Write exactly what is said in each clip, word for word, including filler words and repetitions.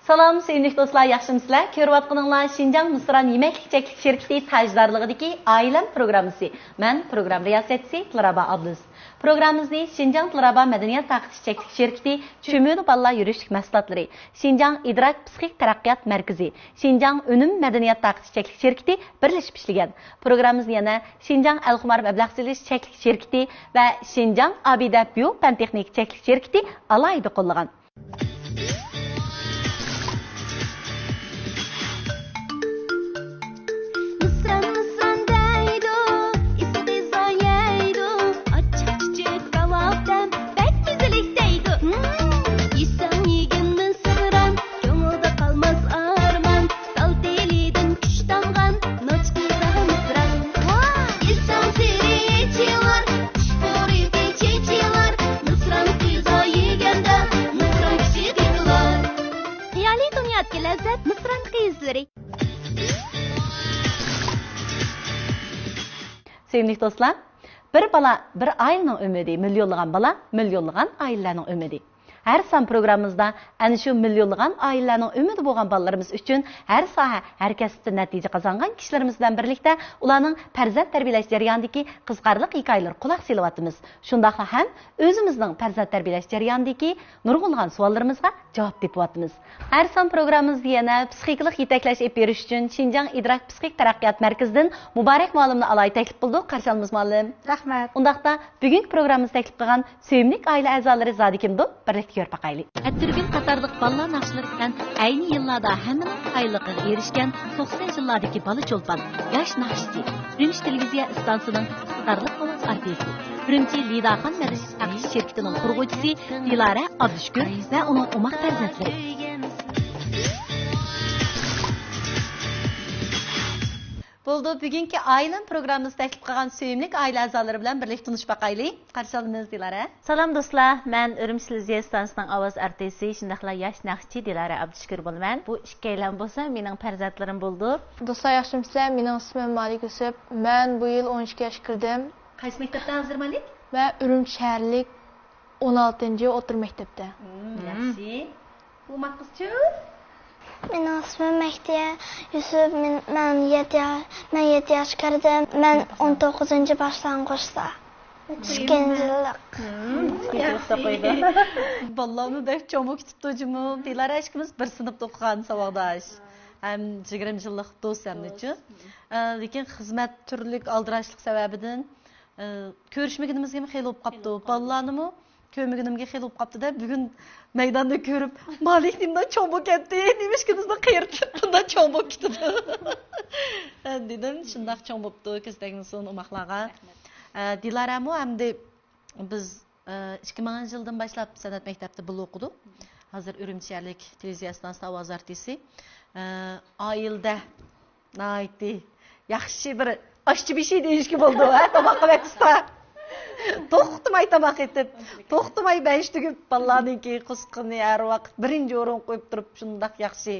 سالام، سۆيۈملۈك دوستلار، ياخشىمۇسىلەر؟ كۆرۈۋاتقىنىڭلار شىنجاڭ مىسران يېمەكلىك چەكلىك شىركىتى تاجدارلىقىدىكى ئائىلەم پروگراممىسى. مەن پروگرامما رىياسەتچىسى دىلرەبا ئابلىز. پروگراممىمىزنى شىنجاڭ دىلرەبا مەدەنىيەت تارقىتىش چەكلىك شىركىتى، چۈمۈلە بالىلار يۈرۈشلۈك مەھسۇلاتلىرى، شىنجاڭ ئىدراك پسىخىك تەرەققىيات مەركىزى، شىنجاڭ ئۈنۈم مەدەنىيەت تارقىتىش چەكلىك شىركىتى بىرلىشىپ ئىشلىگەن. پروگراممىمىزنى يەنە شىنجاڭ ئەلخۇمار مەبلەغ سېلىش چەكلىك شىركىتى ۋە شىنجاڭ ئابىدە بىيو پەن تېخنىكا چەكلىك شىركىتى ئالاھىدە قوللىغان. مىسران، مىسران دەيدۇ، ئىسسىق غىزا يەيدۇ، ئاچچىق چۈچۈك كاۋاپ دەم، بەك مەززىلىك دەيدۇ. ھىم، يېسەڭ يېگىن مىسران، كۆڭۈلدە قالماس ئارمان، تال تېلىدىن كۈچ تامغان، نوچ غىزا مىسران. ۋاھ! يېسەڭ تېرى چېچىلار، چۈشكۈرۈپ چېچىلار، مىسران غىزا يېگەندە، مىسران كۈچى قېتىلار. خىيالىي دۇنيادىكى لەززەت، مىسران غىزىلىرى. سۆيۈملۈك دوستلار، بىر بالا بىر ئائىلىنىڭ ئۈمىدى، مىليونلىغان بالا مىليونلىغان ئائىلىلەرنىڭ ئۈمىدى. ھەر سان پروگراممىمىزدا ئەنە شۇ مىليونلىغان ئائىلىلەرنىڭ ئۈمىدى بولغان بالىلىرىمىز ئۈچۈن ھەر ساھە، ھەر كەسىپتە نەتىجە قازانغان كىشىلىرىمىز بىلەن بىرلىكتە ئۇلارنىڭ پەرزەنت تەربىيەلەش جەريانىدىكى قىزىقارلىق ھېكايىلىرىغا قۇلاق سېلىۋاتىمىز. شۇنداقلا ھەم ئۆزىمىزنىڭ پەرزەنت تەربىيەلەش جەريانىدىكى نۇرغۇنلىغان سوئاللىرىمىزغا جاۋاب تېپىۋاتىمىز. ھەر سان پروگراممىمىزدا يەنە پسىخىكىلىق يېتەكلەش ئېلىپ بېرىش ئۈچۈن شىنجاڭ ئىدراك پسىخىك تەرەققىيات مەركىزىدىن مۇبارەك مۇئەللىمنى ئالاھىدە تەكلىپ قىلدۇق. قارشى ئالىمىز مۇئەللىم. رەھمەت. ئۇنداقتا بۈگۈنكى پروگراممىمىزدا تەكلىپ قىلغان سۆيۈملۈك ئائىلە ئەزالىرى زادى كىمدۇ؟ بىرلىكتە كۆرۈپ باقايلى. ئەتىرگۈل قاتارلىق بالىلار ناخشىلىرى بىلەن ئەينى يىللاردا ھەممىنىڭ قايىللىقىغا ئېرىشكەن توقسىنىنچى يىللاردىكى بالا چولپان، ياش ناخشىچى، ئۈرۈمچى تېلېۋىزىيە ئىستانسىسىنىڭ ئىقتىدارلىق ئاۋاز ئارتىسى، ئۈرۈمچى لىداخان مەدەنىيەت تارقىتىش شىركىتىنىڭ قۇرغۇچىسى دىلارە ئابدۇشۈكۈر ۋە ئۇنىڭ ئوماق پەرزەنتلىرى. بولىدۇ، بۈگۈنكى ئائىلەم پروگراممىمىزدا تەكلىپ قىلغان سۆيۈملۈك ئائىلە ئەزالىرى بىلەن بىرلىكتە تونۇشۇپ باقايلى. قارشى ئالىمىز دىلارە. سالام دوستلار، مەن ئۈرۈمچى تېلېۋىزىيە ئىستانسىسىنىڭ ئاۋاز ئارتىسى، شۇنداقلا ياش ناخشىچى دىلارە ئابدۇشۈكۈر بولىمەن. بۇ ئىككىيلەن بولسا مېنىڭ پەرزەنتلىرىم بولىدۇ. دوستلار ياخشىمۇسىلەر؟ مېنىڭ ئىسمىم مالىك يۈسۈپ. مەن بۇ يىل ئون ئىككى ياشقا كىردىم. قايسى مەكتەپتە ھازىر مالىك؟ مەن ئۈرۈمچى شەھەرلىك ئون ئالتىنچى ئوتتۇرا مەكتەپتە. مم، ياخشى. بۇ ماققىزچۇ؟ مېنىڭ ئىسمىم مەھدىيە يۈسۈپ. مەن، مەن يەتتە يا-، مەن يەتتە ياشقا كىردىم. مەن ئون توققۇزىنچى باشلانغۇچتا. ئىككىنچى يىللىق. مم، ياخشى. بالىلارمۇ بەك چوڭ بولۇپ كېتىپتۇ جۇمۇ. دىلارە ئىككىمىز بىر سىنىپتا ئوقۇغان ساۋاقداش. ھەم يىگىرمە يىللىق دوست ھەمدىچۇ. ئە، لېكىن خىزمەت تۈرلۈك ئالدىراشلىق سەۋەبىدىن، ئە، كۆرۈشمىگىنىمىزگىمۇ خېلى بولۇپ قاپتۇ. بالىلارنىمۇ كۆرمىگىنىمگە خېلى بولۇپ قاپتۇ-دە، بىر كۈن مەيداندا كۆرۈپ، مالىك نېمىنداق چوڭ بولۇپ كەتتى، نېمىشقا بىزنى قېرىتىپ بۇنداق چوڭ بولۇپ كېتىدۇ؟ دېدىم، شۇنداق چوڭ بوپتۇ، كۆز تەگمىسۇن ئوماقلارغا. ئە، دىلارەمۇ ئەمدى بىز، ئە، ئىككى مىڭىنچى يىلدىن باشلاپ سەنئەت مەكتەپتە بىللە ئوقۇدۇق. ھازىر ئۈرۈمچى شەھەرلىك تېلېۋىزىيە ئىستانسىسىدا ئاۋاز ئارتىسى. ئە، ئائىلىدە ناھايىتى ياخشى بىر ئاشچى بېشى دېيىشكە بولىدۇ، ھە، تاماققا بەك ئۇستا. توختىماي تاماق ئېتىپ، توختىماي بەش تۈگۈپ، بالىلارنىڭكى قورسىقىنى ھەر ۋاقىت بىرىنچى ئورۇنغا قويۇپ تۇرۇپ، شۇنداق ياخشى،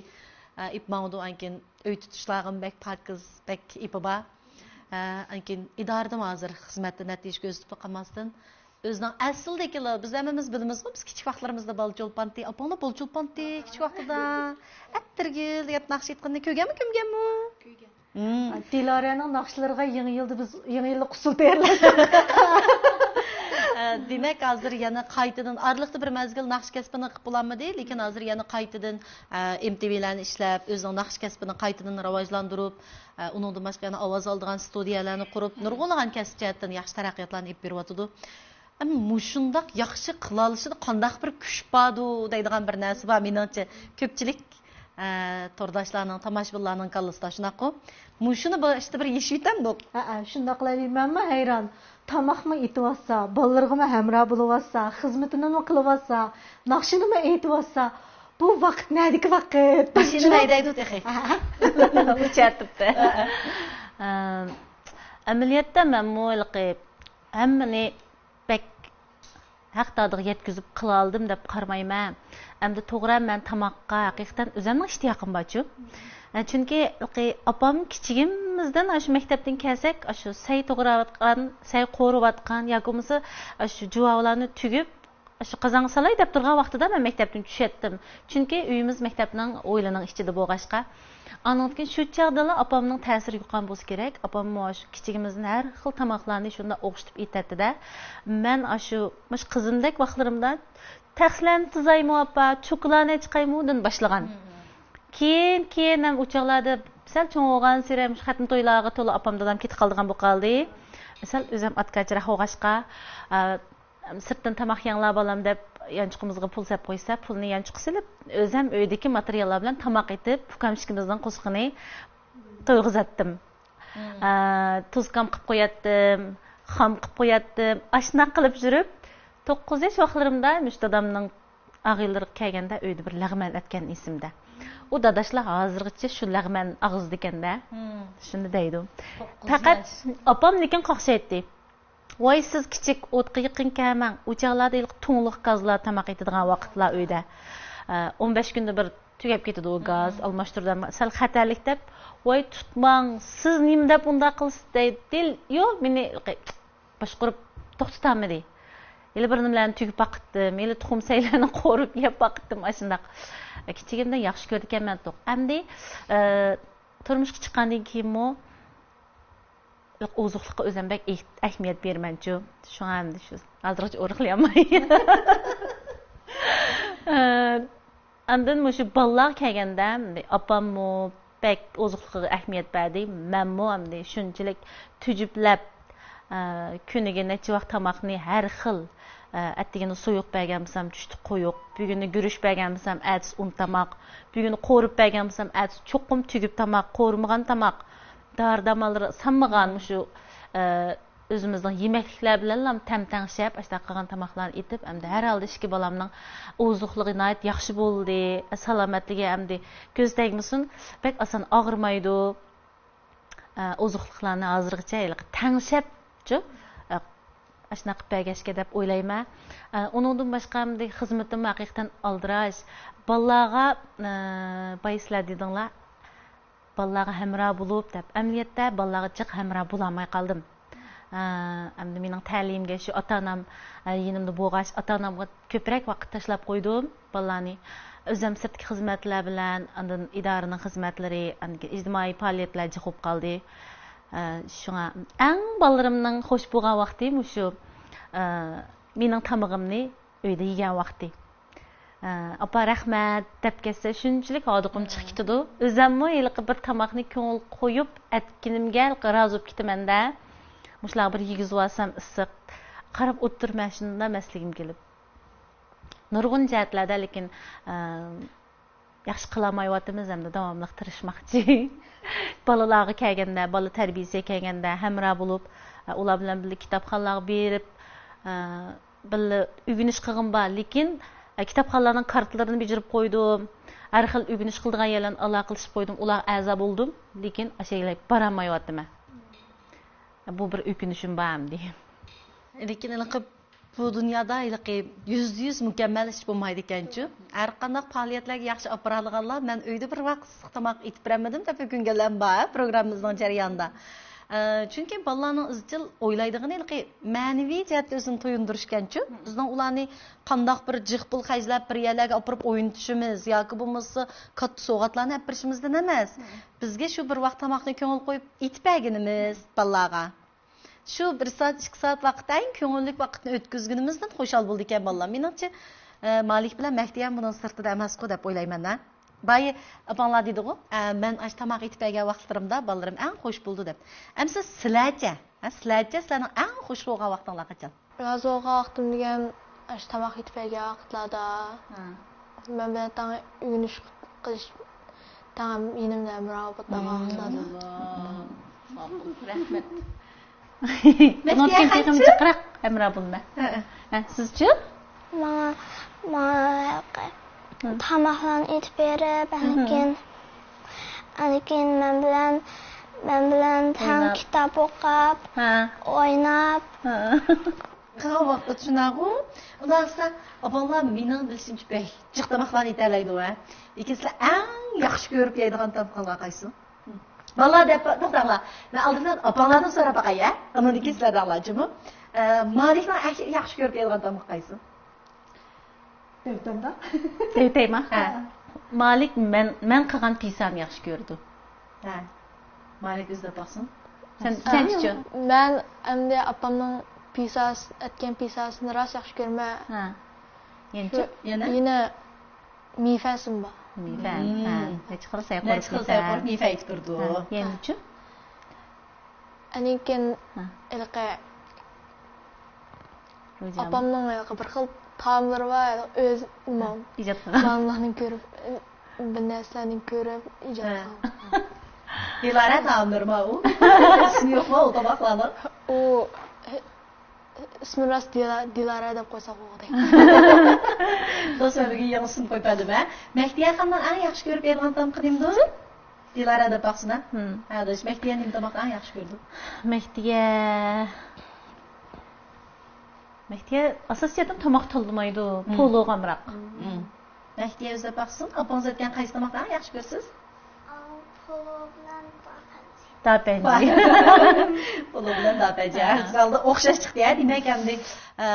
ئە، ئېلىپ ماڭىدۇ. ئانكىن ئۆي تۇتۇشلارغىمۇ بەك پاكىز، بەك ئېپى بار. ئە، ئانكىن ئىدارىدىمۇ ھازىر خىزمەتتە نەتىجە كۆرسىتىپ قالماستىن، ئۆزىنىڭ ئەسلىدىكىلا، بىز ھەممىمىز بىلىمىزغۇ، بىز كىچىك ۋاقىتلىرىمىزدا بالا چولپانتى، ئاپاڭلار بالا چولپانتى كىچىك ۋاقتىدا. ئەتىرگۈل دەپ ناخشا ئېيتقىنىنى كۆرگەنمۇ، كۆرگەنمۇ؟ كۆرگەن. مم. دىلارەنىڭ ناخشىلىرىغا يېڭى يىلدا بىز يېڭى يىللىق ئۇسسۇل تەييارلاپ. ئە، دېمەك، ھازىر يەنە قايتىدىن، ئارىلىقتا بىر مەزگىل ناخشا كەسپىنى قىلىپ بولالمىدى، لېكىن ھازىر يەنە قايتىدىن، ئە، ئېم تى ۋىلەرنى ئىشلەپ، ئۆزىنىڭ ناخشا كەسپىنى قايتىدىن راۋاجلاندۇرۇپ، ئە، ئۇنىڭدىن باشقا يەنە ئاۋاز ئالىدىغان ستۇدىيەلەرنى قۇرۇپ، نۇرغۇنلىغان كەسىپ جەھەتتىن ياخشى تەرەققىياتلارنى ئېلىپ بېرىۋاتىدۇ. ئەمما مۇشۇنداق ياخشى قىلالىشىدا قانداق بىر كۈچ باردۇ دەيدىغان بىر نەرسە بار، مېنىڭچە. كۆپچىلىك، ئە، تورداشلارنىڭ، تاماشىبىنلارنىڭ كاللىسىدا شۇنداققۇ؟ مۇشۇنى باشتا بىر يېشىۋېتەمدۇق. ھەئە، شۇنداق قىلايلى. مەنمۇ ھەيران. تاماقمۇ ئېتىۋاتسا، بالىلىرىغىمۇ ھەمراھ بولۇۋاتسا، خىزمىتىنىمۇ قىلىۋاتسا، ناخشىنىمۇ ئېيتىۋاتسا، بۇ ۋاقىت نەدىكى ۋاقىت؟ ماشىنا ھەيدەيدۇ تېخى. ھەئە. ئۇچۇرتۇپتۇ. ھەئە. ئەم، ئەمەلىيەتتە مەنمۇ ھېلىقى ھەممىنى بەك ھەق دادىغا يەتكۈزۈپ قىلالىدىم دەپ قارىمايمەن. ئەمدى توغرا، مەن تاماققا ھەقىقەتەن ئۆزۈمنىڭ ئىشتىياقىم بارچۇ. ئە، چۈنكى ھېلىقى ئاپام كىچىكىمىزدىن ئاشۇ مەكتەپتىن كەلسەك، ئاشۇ سەي توغراۋاتقان، سەي قورۇۋاتقان ياكى بولمىسا ئاشۇ جۇۋاۋلارنى تۈگۈپ، شۇ قازانغا سالاي دەپ تۇرغان ۋاقتىدا مەن مەكتەپتىن چۈشەتتىم. چۈنكى ئۆيىمىز مەكتەپنىڭ ھويلىنىڭ ئىچىدە بولغاچقا. ئاندىن كېيىن شۇ چاغدىلا ئاپامنىڭ تەسىرى يۇققان بولسا كېرەك. ئاپاممۇ شۇ كىچىكىمىزدىن ھەر خىل تاماقلارنى شۇنداق ئوخشىتىپ ئېتەتتى-دە. مەن ئاشۇ، مۇشۇ قىزىمدەك ۋاقىتلىرىمدا تەخسىلەرنى تىزايمۇ ئاپا، چوكىلارنى چىقايمۇدىن باشلىغان. كېيىن، كېيىن ھەم ئۇ چاغلاردا سەل چوڭ بولغانسېرى مۇشۇ خەتنە تويلارغا تولا ئاپام، دادام كېتىپ قالىدىغان بولۇپ قالدى. سەل ئۆزۈم ئاتكاچىراق بولغاچقا، ئا، سىرتتىن تاماق يەڭلار بالام دەپ يانچۇقىمىزغا پۇل سەپ قويسا، پۇلنى يانچۇققا سېلىپ، ئۆزەم ئۆيدىكى ماتېرىياللار بىلەن تاماق ئېتىپ، ئۇكام ئىككىمىزنىڭ قورسىقىنى تويغۇزاتتىم. ئا، تۇزكام قىلىپ قوياتتىم، خام قىلىپ قوياتتىم. ئاشۇنداق قىلىپ يۈرۈپ، توققۇز ياش ۋاقىتلىرىمدا مۇشۇ دادامنىڭ ئاغىنىلىرى كەلگەندە ئۆيدە بىر لەغمەن ئەتكەن ئېسىمدە. ئۇ داداشلار ھازىرغىچە شۇ لەغمەن ئاغزىدىكەندە. شۇنى دەيدۇ. پەقەت ئاپام لېكىن قاقشايتتى. ۋاي، سىز كىچىك، ئوتقا يېقىن كەلمەڭ. ئۇ چاغلاردا ھېلىقى تۇڭلۇق گازلار تاماق ئېتىدىغان ۋاقىتلار ئۆيدە. ئە، ئون بەش كۈندە بىر تۈگەپ كېتىدۇ ئۇ گاز، ئالماشتۇرىدۇ. سەل خەتەرلىك دەپ، ۋاي، تۇتماڭ، سىز نېمە دەپ ئۇنداق قىلىسىز دەيدۇ. يوق، مېنى باشقۇرۇپ توختىتالمىدى. ھېلى بىر نېمىلەرنى تۈگۈپ باقىتتىم، ھېلى تۇخۇم سەيلەرنى قورۇپ يەپ باقىتتىم، ئاشۇنداق. كىچىكىمدە ياخشى كۆرىدىكەنمەن توق. ئەمدى، ئە، تۇرمۇشقا چىققاندىن كېيىنمۇ ئوزۇقلۇققا ئۆزۈم بەك ئەھ-، ئەھمىيەت بېرىمەنچۇ. شۇڭا ئەمدى شۇ ھازىرغىچە ئورۇقلىيالماي. ئە، ئاندىن مۇشۇ بالىلارغا كەلگەندە، ئاپاممۇ بەك ئوزۇقلۇقىغا ئەھمىيەت بەردى. مەنمۇ ئەمدى شۇنچىلىك تۈجۈپلەپ، ئە، كۈنىگە نەچچە ۋاق تاماقنى ھەر خىل، ئە، ئەتىگىنى سۇيۇق بەرگەن بولسام، چۈشتە قويۇق، بۈگۈنى گۈرۈچ بەرگەن بولسام، ئەتىسى ئۇن تاماق، بۈگۈنى قورۇپ بەرگەن بولسام، ئەتىسى چوقۇم تۈگۈپ تاماق، قورۇمىغان تاماق، دارى-دارمانلىرى سانمىغان مۇشۇ، ئە، ئۆزىمىزنىڭ يېمەكلىكلەر بىلەنلا تەم تەڭشەپ، ئاشۇنداق قىلغان تاماقلارنى ئېتىپ، ئەمدى ھەر ھالدا ئىككى بالامنىڭ ئوزۇقلۇقى ناھايىتى ياخشى بولدى، سالامەتلىكى ئەمدى كۆز تەگمىسۇن، بەك ئاسان ئاغرىمايدۇ. ئە، ئوزۇقلۇقلارنى ھازىرغىچە ھېلىقى تەڭشەپچۇ، ئە، ئاشۇنداق قىلىپ بەرگەچكە دەپ ئويلايمەن. ئە، ئۇنىڭدىن باشقا ئەمدى خىزمىتىم ھەقىقەتەن ئالدىراش. بالىلارغا، ئە، بايا سىلەر دېدىڭلار، بالىلارغا ھەمراھ بولۇپ دەپ. ئەمەلىيەتتە بالىلارغا جىق ھەمراھ بولالماي قالدىم. ئە، ئەمدى مېنىڭ تەلىيىمگە شۇ ئاتا-ئانام، ئە، يېنىمدا بولغاچ، ئاتا-ئانامغا كۆپرەك ۋاقىت تاشلاپ قويدۇم بالىلارنى. ئۆزۈم سىرتتىكى خىزمەتلەر بىلەن، ئاندىن ئىدارىنىڭ خىزمەتلىرى، ئاندىن كېيىن ئىجتىمائىي پائالىيەتلەر جىق بولۇپ قالدى. ئە، شۇڭا ئەڭ بالىلىرىمنىڭ خوش بولغان ۋاقتى مۇشۇ، ئە، مېنىڭ تامىقىمنى ئۆيدە يېگەن ۋاقتى. ئە، ئاپا رەھمەت دەپ كەتسە شۇنچىلىك ھاردۇقۇم چىقىپ كېتىدۇ. ئۆزەممۇ ھېلىقى بىر تاماقنى كۆڭۈل قويۇپ ئەتكىنىمگە ھېلىقى رازى بولۇپ كېتىمەن-دە. مۇشۇلارغا بىر يېگۈزۈۋالسام ئىسسىق. قاراپ ئولتۇرىمەن شۇنداق مەستلىكىم كېلىپ. نۇرغۇن جەھەتلەردە لېكىن، ئە، ياخشى قىلالمايۋاتىمىز ھەمدە داۋاملىق تىرىشماقچى. بالىلارغا كەلگەندە، بالا تەربىيەسىگە كەلگەندە ھەمراھ بولۇپ، ئە، ئۇلار بىلەن بىللە كىتابخانىلارغا بېرىپ، ئە، بىللە ئۆگىنىش قىلغۇم بار، لېكىن، ئە، كىتابخانىلارنىڭ كارتىلىرىنى بېجىرىپ قويدۇم. ھەر خىل ئۆگىنىش قىلىدىغان يەرلەرنى ئالاقىلىشىپ قويدۇم، ئۇلارغا ئەزا بولدۇم، لېكىن ئاشۇ يەرلەرگە بارالمايۋاتىمەن. بۇ بىر ئۆكۈنۈشۈم بار ئەمدى. لېكىن ھېلىقى بۇ دۇنيادا ھېلىقى يۈزدە يۈز مۇكەممەل ئىش بولمايدىكەنچۇ. ھەر قانداق پائالىيەتلەرگە ياخشى ئاپىرالىغانلار، مەن ئۆيدە بىر ۋاق ئىسسىق تاماق ئېتىپ بېرەلمىدىم دەپ ئۆكۈنگەنلەرمۇ بار پروگراممىمىزنىڭ جەريانىدا. ئە، چۈنكى بالىلارنىڭ ئىزچىل ئويلايدىغىنى ھېلىقى مەنىۋى جەھەتتە ئۆزىنى تويۇندۇرۇشكەنچۇ. بىزنىڭ ئۇلارنى قانداق بىر جىق پۇل خەجلەپ بىر يەرلەرگە ئاپىرىپ ئوينىتىشىمىز ياكى بولمىسا كاتتا سوۋغاتلارنى ئەپ بېرىشىمىزدىن ئەمەس. بىزگە شۇ بىر ۋاق تاماقنى كۆڭۈل قويۇپ ئېتىپ بەرگىنىمىز بالىلارغا. شۇ بىر سائەت، ئىككى سائەت ۋاقىتتا ئەڭ كۆڭۈللۈك ۋاقىتنى ئۆتكۈزگىنىمىزدىن خۇشال بولىدىكەن بالىلار. مېنىڭچە، ئە، مالىك بىلەن مەھدى ھەم بۇنىڭ سىرتىدا ئەمەسقۇ دەپ ئويلايمەن ھە. بايا ئاپاڭلار دېدىغۇ، ئە، مەن ئاشۇ تاماق ئېتىپ بەرگەن ۋاقىتلىرىمدا بالىلىرىم ئەڭ خوش بولىدۇ دەپ. ئەمسە سىلەرچە؟ ھە، سىلەرچە سىلەرنىڭ ئەڭ خوش بولغان ۋاقتىڭلار قاچان؟ رازى بولغان ۋاقتىم دېگەن ئاشۇ تاماق ئېتىپ بەرگەن ۋاقىتلاردا. ھە. مەن بىلەن تەڭ ئۆگىنىش قىلىش، تەڭ يېنىمدا ھەمراھ بولۇپ تۇرغان ۋاقىتلاردا. ماقۇل، رەھمەت. مەھدىيە نوتكىنى تېخىمۇ خانچە؟ جىقراق ھەمراھ بولىمەن. ھە، ھە. ھە، سىزچۇ؟ ماڭا، ماڭا ھە. تاماقلارنى ئېتىپ بېرىپ، ھە، ھە. ئاندىن كېيىن، ئاندىن كېيىن مەن بىلەن، مەن بىلەن تەڭ ئويناپ. كىتاب ئوقۇپ، ھە. ئويناپ. ھە. قىلغان ۋاقىت شۇنداقغۇ؟ ئۇنداق دېسە، ئاپاڭلار مېنىڭ بىلىشىمچە بەك جىق تاماقلارنى ئېتەلەيدۇ ھە. لېكىن سىلەر ئەڭ ياخشى كۆرۈپ يەيدىغان تامىقىڭلار قايسى؟ بالىلار دەپ، توختاڭلار. مەن ئالدى بىلەن ئاپاڭلاردىن سوراپ باقاي ھە. ئۇنىڭدىن كېيىن سىلەردىن ئاڭلاي جۇمۇ. ئە، مالىكنىڭ ئەڭ ياخشى كۆرۈپ يەيدىغان تامىقى قايسى؟ ئۆتەمدا. ئۆتەيما؟ ھە. مالىك مەن، مەن قىلغان پىسانى ياخشى كۆرىدۇ. ھە. مالىك ئۆزى دەپ باقسۇن. سەن، سەنچىچۇ؟ مەن ئەمدى ئاپامنىڭ پىساس-، ئەتكەن پىساسىنى راست ياخشى كۆرىمەن. ھە. يەنىچۇ؟ شۇ يەنە؟ يەنە مېيىفەنسىمۇ بار. مېيىفەن. ھە. نەچچە خىل سەي قۇرۇپ، نەچچە خىل سەي قۇرۇپ مېيىفەن ئېيتىپ تۇرىدۇ. ھە. يەنىچۇ؟ ئەنىڭ كېيىن ھە. ھېلىقى ئاپامنىڭ ھېلىقى بىر خىل تائاملىرى بار، ھېلىقى ئۆزى ئىجاد قىلغان. مامىلارنى كۆرۈپ، بىر نەرسىلەرنى كۆرۈپ ئىجاد قىلغان. دىلارە تائاملىرىما ئۇ؟ ئىسمى يوقما ئۇ تاماقلارنىڭ؟ ئۇ ئىسمى راست دىلا-، دىلارە دەپ قويساق بولغۇدەك. دوستلار، بۈگۈن يېڭىسىنى قويۇپ بەردىم ھە. مەھدىيە خانىمنىڭ ئەڭ ياخشى كۆرۈپ يەيدىغان تامىقى نېمىدۇ؟ دىلارە دەپ باقسىنا. ھە، ئاداش، مەھدىيە نېمە تاماقنى ئەڭ ياخشى كۆرىدۇ؟ مەھدىيە، مەھدىيە ئاساسىيەتتىن تاماق تاللىمايدۇ، پولۇغا ئامراق. مەھدىيە ئۆزى دەپ باقسۇن، ئاپىڭىز ئەتكەن قايسى تاماقنى ئەڭ ياخشى كۆرىسىز؟ پولۇ بىلەن داپەنجى. داپەنجى. پولۇ بىلەن داپەنجى. ھە. زالدا ئوخشاش چىقتى ھە، دېمەك ئەمدى، ئە،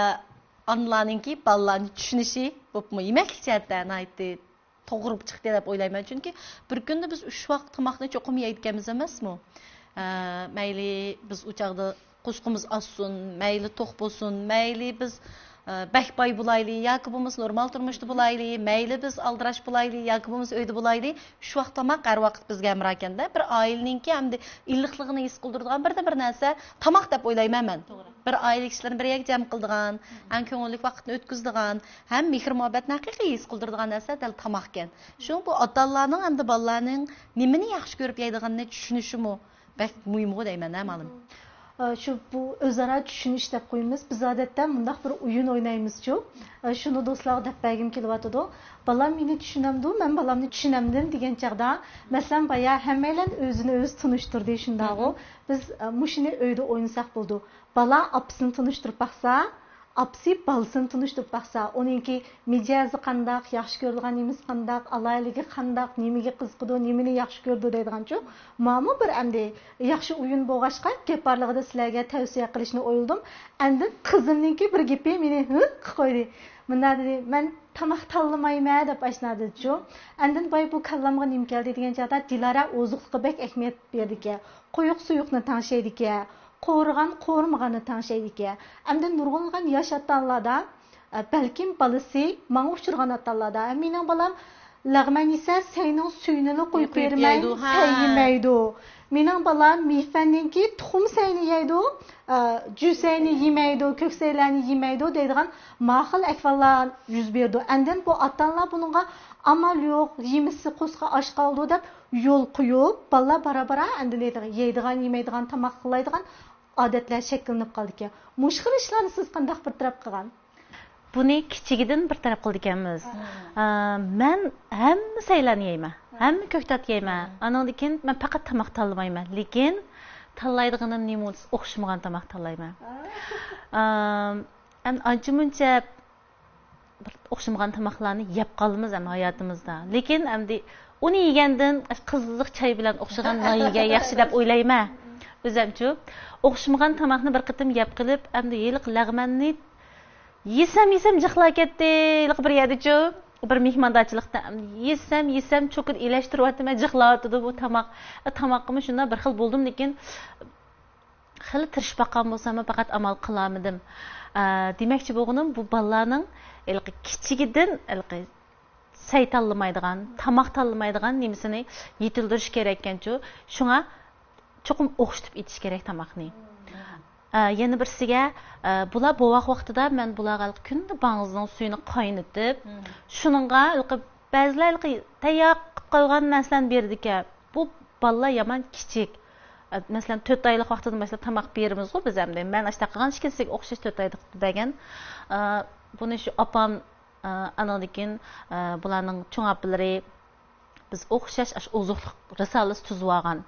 ئانىلارنىڭكى بالىلارنى چۈشىنىشى بولۇپمۇ يېمەكلىك جەھەتتە ناھايىتى توغرا چىقتى دەپ ئويلايمەن. چۈنكى بىر كۈندە بىز ئۈچ ۋاق تاماقنى چوقۇم يەيدىكەنمىز ئەمەسمۇ؟ ئە، مەيلى بىز ئۇ چاغدا قورسىقىمىز ئاچسۇن، مەيلى توق بولسۇن، مەيلى بىز، ئە، بەك باي بولايلى ياكى بولمىسا نورمال تۇرمۇشتا بولايلى، مەيلى بىز ئالدىراش بولايلى ياكى بولمىسا ئۆيدە بولايلى، ئۈچ ۋاق تاماق ھەر ۋاقىت بىزگە ھەمراھكەندە، بىر ئائىلىنىڭكى ئەمدى ئىللىقلىقىنى ھېس قىلدۇرىدىغان بىردىنبىر نەرسە تاماق دەپ ئويلايمەن مەن. توغرا. بىر ئائىلە كىشىلىرىنى بىر يەرگە جەم قىلىدىغان، ھەم كۆڭۈللۈك ۋاقىتنى ئۆتكۈزىدىغان، ھەم مېھىر-مۇھەببەتنى ھەقىقىي ھېس قىلدۇرىدىغان نەرسە دەل تاماقكەن. شۇڭا بۇ ئاتا-ئانىلارنىڭ ھەمدە بالىلارنىڭ نېمىنى ياخشى كۆرۈپ يەيدىغىنىنى چۈشىنىشىمۇ بەك مۇھىمغۇ دەيمەن، ھە، مۇئەللىم؟ ئە، شۇ بۇ ئۆزئارا چۈشىنىش دەپ قويىمىز. بىز ئادەتتە مۇنداق بىر ئويۇن ئوينايمىزچۇ. ئە، شۇنى دوستلارغا دەپ بەرگۈم كېلىۋاتىدۇ. بالام مېنى چۈشىنەمدۇ، مەن بالامنى چۈشىنەمدىم دېگەن چاغدا، مەسىلەن، بايا ھەممەيلەن ئۆزىنى ئۆزى تونۇشتۇردى، شۇنداغۇ. بىز، ئە، مۇشۇنى ئۆيدە ئوينىساق بولىدۇ. بالا ئاپىسىنى تونۇشتۇرۇپ باقسا، ئاپىسى بالىسىنى تونۇشتۇرۇپ باقسا، ئۇنىڭكى مىجەزى قانداق، ياخشى كۆرىدىغان نېمىسى قانداق، ئالاھىدىلىكى قانداق، نېمىگە قىزىقىدۇ، نېمىنى ياخشى كۆرىدۇ دەيدىغانچۇ. ماڭىمۇ بىر ئەمدى ياخشى ئويۇن بولغاچقا، گەپ بارلىقىدا سىلەرگە تەۋسىيە قىلىشنى ئويلىدىم. ئاندىن قىزىمنىڭكى بىر گېپى مېنى ھىڭ قىلىپ قويدى. مۇنداق دېدى، مەن تاماق تاللىمايمەن دەپ ئاشۇنداق دېدىچۇ. ئاندىن باي بۇ كاللامغا نېمە كەلدى دېگەن چاغدا، دىلارا ئوزۇقلۇققا بەك ئەھمىيەت بېرىدىكەن. قويۇق سۇيۇقنى تەڭشەيدىكەن. قورۇغان قورۇمىغاننى تەڭشەيدىكەن. ئەمدى نۇرغۇنلىغان ياش ئاتا-ئانىلاردا، ئە، بەلكىم بالىسى ماڭا ئۇچرىغان ئاتا-ئانىلاردا، ئە، مېنىڭ بالام لەغمەن يېسە، سەينىڭ سۈيىنىلا قويۇپ قويۇپ بېرىمەن، يەيدۇ، ھە. سەي يېمەيدۇ. مېنىڭ بالام مېيىفەننىڭكى تۇخۇم سەينى يەيدۇ، ئە، جۈسەينى يېمەيدۇ، كۆكسەيلەرنى يېمەيدۇ دەيدىغان ماقۇل ئەھۋاللار يۈز بېرىدۇ. ئاندىن بۇ ئاتا-ئانىلار بۇنىڭغا ئامال يوق، يېمىسە قورسىقى ئاچ قالىدۇ دەپ يول قويۇپ، بالىلار بارا-بارا ئەمدى نېدىغان، يەيدىغان، يېمەيدىغان تاماق قىلالايدىغان ئادەتلەر شەكىللىنىپ قالىدىكەن. مۇشۇ خىل ئىشلارنى سىز قانداق بىر تەرەپ قىلغان؟ بۇنى كىچىكىدىن بىر تەرەپ قىلىدىكەنمىز. ئا، مەن ھەممە سەيلەرنى يەيمەن، ھەممە كۆكتات يەيمەن. ئانىڭدىن كېيىن مەن پەقەت تاماق تاللىمايمەن. لېكىن تاللايدىغىنىم نېمە بولسا ئوخشىمىغان تاماق تاللايمەن. ئا، ئەمدى ئانچە-مۇنچە بىر ئوخشىمىغان تاماقلارنى يەپ قالىمىز ھەم ھاياتىمىزدا. لېكىن ئەمدى ئۇنى يېگەندىن قىزىق چاي بىلەن ئوخشىغان نان يېگەن ياخشى دەپ ئويلايمەن. ئۆزەمچۇ، ئوخشىمىغان تاماقنى بىر قېتىم يەپ قېلىپ، ئەمدى ھېلىقى لەغمەننى يېسەم، يېسەم جىقلاپ كەتتى. ھېلىقى بىر يەردىچۇ، بىر مېھماندارچىلىقتا ئەمدى يېسەم، يېسەم چوكىدا ئېلەشتۈرۈۋاتىمەن، جىقلاۋاتىدۇ بۇ تاماق. تاماققىمۇ شۇنداق بىر خىل بولدۇم، لېكىن خېلى تىرىشىپ باققان بولساممۇ، پەقەت ئامال قىلالمىدىم. ئە، دېمەكچى بولغىنىم، بۇ بالىلارنىڭ ھېلىقى كىچىكىدىن ھېلىقى سەي تاللىمايدىغان، تاماق تاللىمايدىغان نېمىسىنى يېتىلدۈرۈش كېرەككەنچۇ. شۇڭا چوقۇم ئوخشىتىپ ئېتىش كېرەك تاماقنى. ئە، يەنە بىرسىگە، ئە، بۇلار بوۋاق ۋاقتىدا مەن بۇلارغا ھېلىقى كۈندە باڭزىنىڭ سۈيىنى قاينىتىپ، شۇنىڭغا ھېلىقى بەزىلەر ھېلىقى تەييار قىلىپ قويغان نەرسىلەرنى بېرىدىكەن. بۇ بالىلار يامان كىچىك. ئە، مەسىلەن، تۆت ئايلىق ۋاقتىدىن باشلاپ تاماق بېرىمىزغۇ بىز ئەمدى. مەن ئاشۇنداق قىلغان، ئىككىنچىسىگە ئوخشاش تۆت ئايلىق بەرگەن. ئە، بۇنى شۇ ئاپام، ئە، ئانىڭدىن كېيىن، ئە، بۇلارنىڭ چوڭ ئاپىلىرى، بىز ئوخشاش ئاشۇ ئوزۇقلۇق رىسالىسى تۈزۈۋالغان.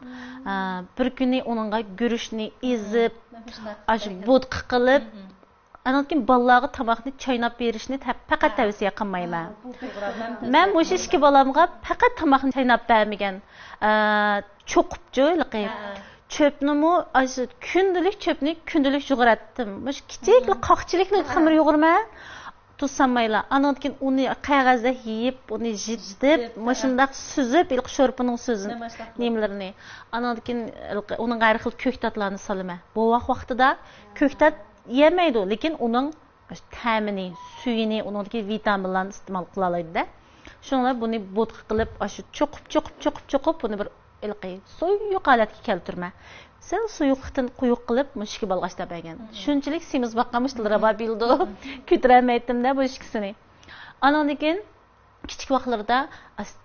ئە، بىر كۈنى ئۇنىڭغا گۈرۈچنى ئېزىپ، ئاشۇ بوتقا قىلىپ، ئاندىن كېيىن بالىلارغا تاماقنى چايناپ بېرىشنى تە-، پەقەت تەۋسىيە قىلمايمەن. مەن مۇشۇ ئىككى بالامغا پەقەت تاماقنى چايناپ بەرمىگەن. ئە، چوقۇپچۇ، ھېلىقى چۆپنىمۇ، ئاشۇ كۈندىلىك چۆپنى كۈندىلىك يۇغۇراتتىم. مۇشۇ كىچىكلا قاقچىلىكنى خېمىر يۇغۇرىمەن. تۇز سالمايلا. ئانىڭدىن كېيىن ئۇنى قەغەزدە يېيىپ، ئۇنى يىتىپ، يىتىپ، مۇشۇنداق سۈزۈپ، ھېلىقى شورپىنىڭ سۈزۈن نېمىلىرىنى. ئانىڭدىن كېيىن ھېلىقى ئۇنىڭغا ھەر خىل كۆكتاتلارنى سالىمەن. بوۋاق ۋاقتىدا كۆكتات يېمەيدۇ، لېكىن ئۇنىڭ تەمىنى، سۈيىنى، ئۇنىڭدىكى ۋىتامىنلارنى ئىستېمال قىلالايدۇ-دە. شۇنىڭ بىلەن بۇنى بوتقا قىلىپ، ئاشۇ چوقۇپ، چوقۇپ، چوقۇپ، چوقۇپ، بۇنى بىر ھېلىقى سۇيۇق ھالەتكە كەلتۈرمە. سەل سۇيۇقلۇقتىن قويۇق قىلىپ، مۇشۇ ئىككى بالىغا ئاشتاپ بەرگەن. شۇنچىلىك سېمىز باققان مۇشۇ دىلرەبا بىلىدۇ. كۆتۈرەلمەيتتىم-دە بۇ ئىككىسىنى. ئانىڭدىن كېيىن كىچىك ۋاقىتلىرىدا ئاس-،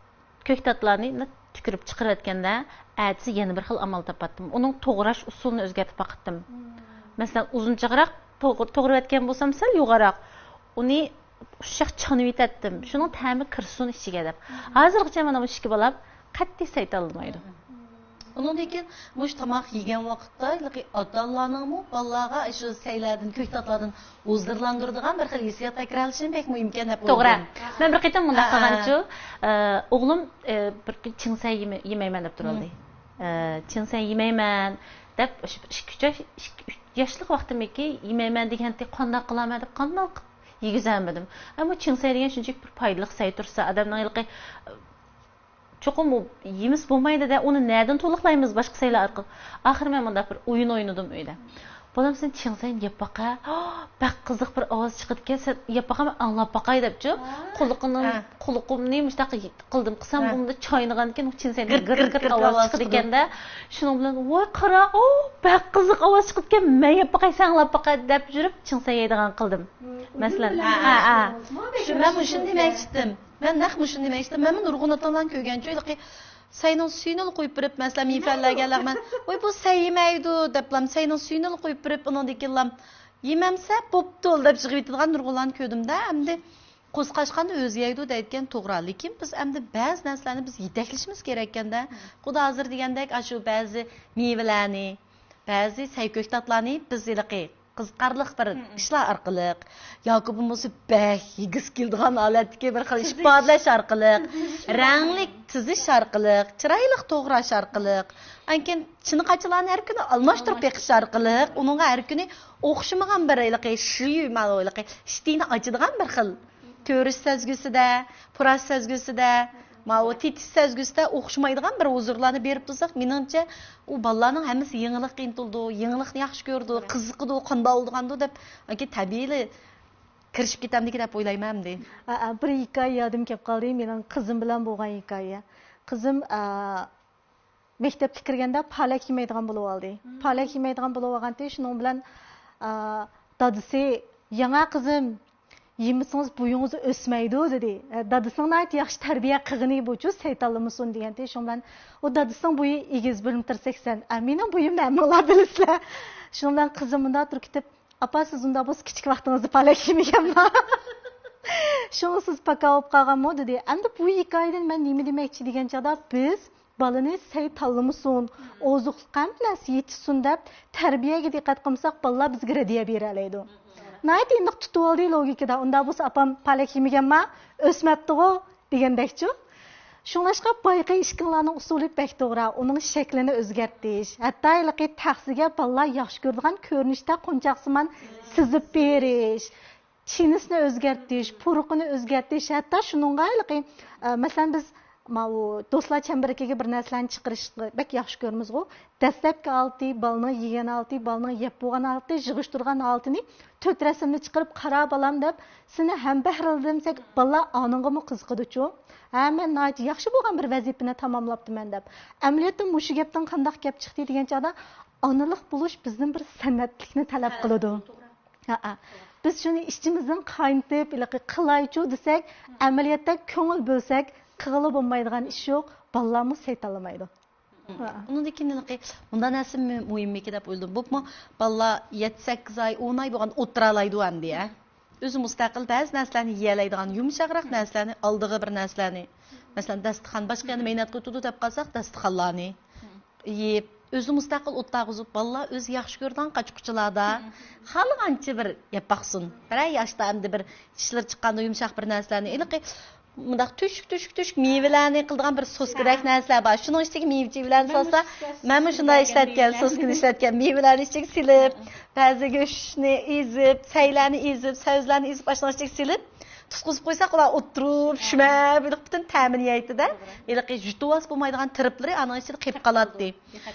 كۆكتاتلارنى تۈكۈرۈپ چىقىرىۋەتكەندە، ئەتىسى يەنە بىر خىل ئامال تاپاتتىم. ئۇنىڭ توغراش ئۇسۇلىنى ئۆزگەرتىپ باقاتتىم. مەسىلەن، ئۇزۇنچىغىراق توغ-، توغرىۋەتكەن بولسام، سەل يوغانراق. ئۇنى ئۇششاق چانىۋېتەتتىم. شۇنىڭ تەمى كىرسۇن ئىچىگە دەپ. ھازىرغىچە مانا مۇشۇ ئىككى بالام قەتئىي سەي تاللىمايدۇ. ئۇنىڭدىن كېيىن مۇشۇ تاماق يېگەن ۋاقىتتا ھېلىقى ئاتا-ئانىلارنىڭمۇ بالىلارغا شۇ سەيلەردىن، كۆكتاتلاردىن ھۇزۇرلاندۇرىدىغان بىر خىل ھېسسىيات تەكرارلىشىمۇ بەك مۇھىمكەن دەپ توغرا. ئويلىدىم. مەن بىر قېتىم مۇنداق ھە، ھە. قىلغانچۇ، ئە، ئوغلۇم، ئە، بىر كۈن چىڭسەي يېمە-، يېمەيمەن دەپ تۇرالدى. ئە، چىڭسەي يېمەيمەن دەپ، ئاشۇ بىر ئىككى، ئۈچ ياش، ئىككى، ئۈچ ياشلىق ۋاقتىمدىكى يېمەيمەن دېگەنتى قانداق قىلارمەن دەپ قانداق قىلىپ يېگۈزەلمىدىم. ئەمما چىڭسەي دېگەن شۇنچىلىك بىر پايدىلىق سەي تۇرسا، ئادەمنىڭ ھېلىقى، چوقۇم ئۇ يېمىسە بولمايدۇ-دە، ئۇنى نەدىن تولۇقلايمىز باشقا سەيلەر ئارقىلىق؟ ئاخىرى مەن مۇنداق بىر ئويۇن ئوينىدىم ئۆيدە. بالام، سەن چىڭسەينى يەپ باقە، بەك قىزىق بىر ئاۋاز چىقىدىكەن، سەن يەپ باقە، مەن ئاڭلاپ باقاي دەپچۇ. قۇلىقىنىڭ، قۇلىقىمنى مۇشۇنداق قىلدىم، قىلسام بۇمدا چاينىغاندىكىن ئۇ چىڭسەينىڭ گىرت، گىرت، گىرت ئاۋاز چىقىدىكەن-دە. شۇنىڭ بىلەن، ۋاي قارا، ئۇ بەك قىزىق ئاۋاز چىقىدىكەن، مەن يەپ باقاي، سەن ئاڭلاپ باقە دەپ يۈرۈپ چىڭسەي يەيدىغان قىلدىم. مەسىلەن، ھە، ھە. شۇ، مەن مۇشۇنى دېمەكچىدىم. مەن نەق مۇشۇنى دېمەكچىدىم. مەنمۇ نۇرغۇن ئاتا-ئانىلارنى كۆرگەنچۇ، ھېلىقى سەينىڭ سۈيىنىلا قويۇپ بېرىپ، مەسىلەن، مېنىڭ فەنلەرگە لەغمەن، ۋاي بۇ سەي يېمەيدۇ دەپلام، سەينىڭ سۈيىنىلا قويۇپ بېرىپ، ئۇنىڭدىن كېيىنلام يېمەمسە بوپتۇ دەپ يىغىۋېتىدىغان نۇرغۇنلارنى كۆردۈم-دە. ئەمدى قوزقاشقاندا ئۆزى يەيدۇ دەيدىكەن، توغرا. لېكىن بىز ئەمدى بەزى نەرسىلەرنى بىز يېتەكلىشىمىز كېرەككەن-دە. خۇددى ھازىر دېگەندەك، ئاشۇ بەزى مېۋىلەرنى، بەزى سەي كۆكتاتلارنى بىز ھېلىقى قىزىقارلىق بىر ئىشلار ئارقىلىق ياكى بولمىسا بەك يېگۈسى كېلىدىغان ھالەتتىكى بىر خىل ئىپادىلەش ئارقىلىق، رەڭلىك تىزىش ئارقىلىق، چىرايلىق توغراش ئارقىلىق، ئاندىن كېيىن چىنىقاچىلارنى ھەر كۈنى ئالماشتۇرۇپ بېقىش ئارقىلىق ئۇنىڭغا ھەر كۈنى ئوخشىمىغان بىر ھېلىقى شۈيۈ، مانا ھېلىقى ئىشتىنى ئاچىدىغان بىر خىل كۆرۈش سەزگۈسىدە، پۇراش سەزگۈسىدە، ماۋۇ تېتىش سەزگۈسىدە ئوخشىمايدىغان بىر ھۇزۇرلارنى بېرىپ تۇرساق، مېنىڭچە، ئۇ بالىلارنىڭ ھەممىسى يېڭىلىققا ئىنتىلىدۇ، يېڭىلىقنى ياخشى كۆرىدۇ، قىزىقىدۇ، قانداق بولىدىغاندۇ دەپ، ئاكا تەبىئىيلا كىرىشىپ كېتەمدىكى دەپ ئويلايمەن ئەمدى. ئا، ئا، بىر ھېكايە يادىم كەپ قالدى، مېنىڭ قىزىم بىلەن بولغان ھېكايە. قىزىم، ئا، مەكتەپكە كىرگەندە پالەك يېمەيدىغان بولۇۋالدى. پالەك يېمەيدىغان بولۇۋالغانتى، شۇنىڭ بىلەن، ئا، دادىسى، ياڭا قىزىم، يېمىسىڭىز بويىڭىز ئۆسمەيدۇ، دېدى. ئە، دادىسىنىڭ ناھايىتى ياخشى تەربىيە قىلغىنى بۇچۇ، سەي تاللىمىسۇن دېگەنتى. شۇنىڭ بىلەن ئۇ دادىسىنىڭ بويى ئېگىز، بىر مېتىر سەكسەن. ئە، مېنىڭ بويۇم نەمىڭلار بىلىسىلەر. شۇنىڭ بىلەن قىزىم مۇنداق تۇرۇپ كېتىپ، ئاپا، سىز ئۇنداق بولسا كىچىك ۋاقتىڭىزدا پالەك يېمىگەنما؟ شۇڭا سىز پاكا بولۇپ قالغانمۇ؟ دېدى. ئەمدى بۇ ھېكايىدىن مەن نېمە دېمەكچى دېگەن چاغدا، بىز بالىنى سەي تاللىمىسۇن، ئوزۇقلۇق ھەممە نەرسە يېتىشسۇن دەپ تەربىيەگە دىققەت قىلمىساق، بالىلار بىزگە رەددىيە بېرەلەيدۇ. ناھايىتى ئېنىق تۇتۇۋالدى لوگىكىدا. ئۇنداق بولسا ئاپام پالەك يېمىگەنما، ئۆسمەپتىغۇ دېگەندەكچۇ. شۇڭلاشقا بايىقى ئىككىڭلارنىڭ ئۇسۇلى بەك توغرا. ئۇنىڭ شەكلىنى ئۆزگەرتىش، ھەتتا ھېلىقى تەخسىگە بالىلار ياخشى كۆرىدىغان كۆرۈنۈشتە قونچاقسىمان سىزىپ بېرىش، چىنىسىنى ئۆزگەرتىش، پۇرىقىنى ئۆزگەرتىش، ھەتتا شۇنىڭغا ھېلىقى، ئە، مەسىلەن، بىز ماۋۇ دوستلار چەمبىرىكىگە بىر نەرسىلەرنى چىقىرىشنى بەك ياخشى كۆرىمىزغۇ. دەسلەپكى ھالىتى، بالىنىڭ يېگەن ھالىتى، بالىنىڭ يەپ بولغان ھالىتى، يىغىشتۇرغان ھالىتىنى تۆت رەسىمنى چىقىرىپ، «قارا بالام» دەپ، سېنى ھەمبەھىرلىدىم دېسەك، بالىلار ئانىڭغىمۇ قىزىقىدۇچۇ. ھە، مەن ناھايىتى ياخشى بولغان بىر ۋەزىپىنى تاماملاپتىمەن دەپ. ئەمەلىيەتتە مۇشۇ گەپتىن قانداق گەپ چىقتى دېگەن چاغدا، ئانىلىق بولۇش بىزدىن بىر سەنئەتلىكنى تەلەپ قىلىدۇ. ھەئە. بىز شۇنى ئىچىمىزدىن قاينىتىپ، ھېلىقى قىلايچۇ دېسەك، ئەمەلىيەتتە كۆڭۈل بۆلسەك، قىلغىلى بولمايدىغان ئىش يوق، بالىلارمۇ سەي تاللىمايدۇ. ھەئە. ئۇنىڭدىن كېيىن ھېلىقى مۇنداق نەرسە مۇ-، مۇھىممىكىن دەپ ئويلىدىم. بولۇپمۇ بالىلار يەتتە، سەككىز ئاي، ئون ئاي بولغاندا ئولتۇرالايدۇ ئەمدى، ھە. ئۆزى مۇستەقىل بەزى نەرسىلەرنى يېيەلەيدىغان، يۇمشاقراق نەرسىلەرنى، ئالدىغا بىر نەرسىلەرنى، مەسىلەن، داستىخان، باشقا يەردە مەينەت قىلىپ تۇرىدۇ دەپ قالساق، داستىخانلارنى يېيىپ، ئۆزى مۇستەقىل ئولتۇرغۇزۇپ، بالىلار ئۆزى ياخشى كۆرىدىغان قاچا-قۇچىلاردا خالىغانچە بىر يەپ باقسۇن. بىرەر ياشتا ئەمدى بىر چىشلىرى چىققاندا يۇمشاق بىر نەرسىلەرنى، ھېلىقى مۇنداق تۆشۈك، تۆشۈك، تۆشۈك مېۋىلەرنى قىلىدىغان بىر سوسكىدەك نەرسىلەر بار. شۇنىڭ ئىچىگە مېۋە-چېۋىلەرنى سالسا، مەنمۇ شۇنداق ئىشلەتكەن، سوسكىنى ئىشلەتكەن. مېۋىلەرنى ئىچىگە سېلىپ، بەزى گۆشنى ئېزىپ، سەيلەرنى ئېزىپ، سەۋزىلەرنى ئېزىپ، ئاشۇنىڭ ئىچىگە سېلىپ، تۇتقۇزۇپ قويساق، ئۇلار ئولتۇرۇپ، شۈمە بولۇپ پۈتۈن تەمىنى يەيتتى-دە. ھېلىقى يۇتۇۋالسا بولمايدىغان تىرىپلىرى ئانىڭ ئىچىدە قېلىپ قالاتتى.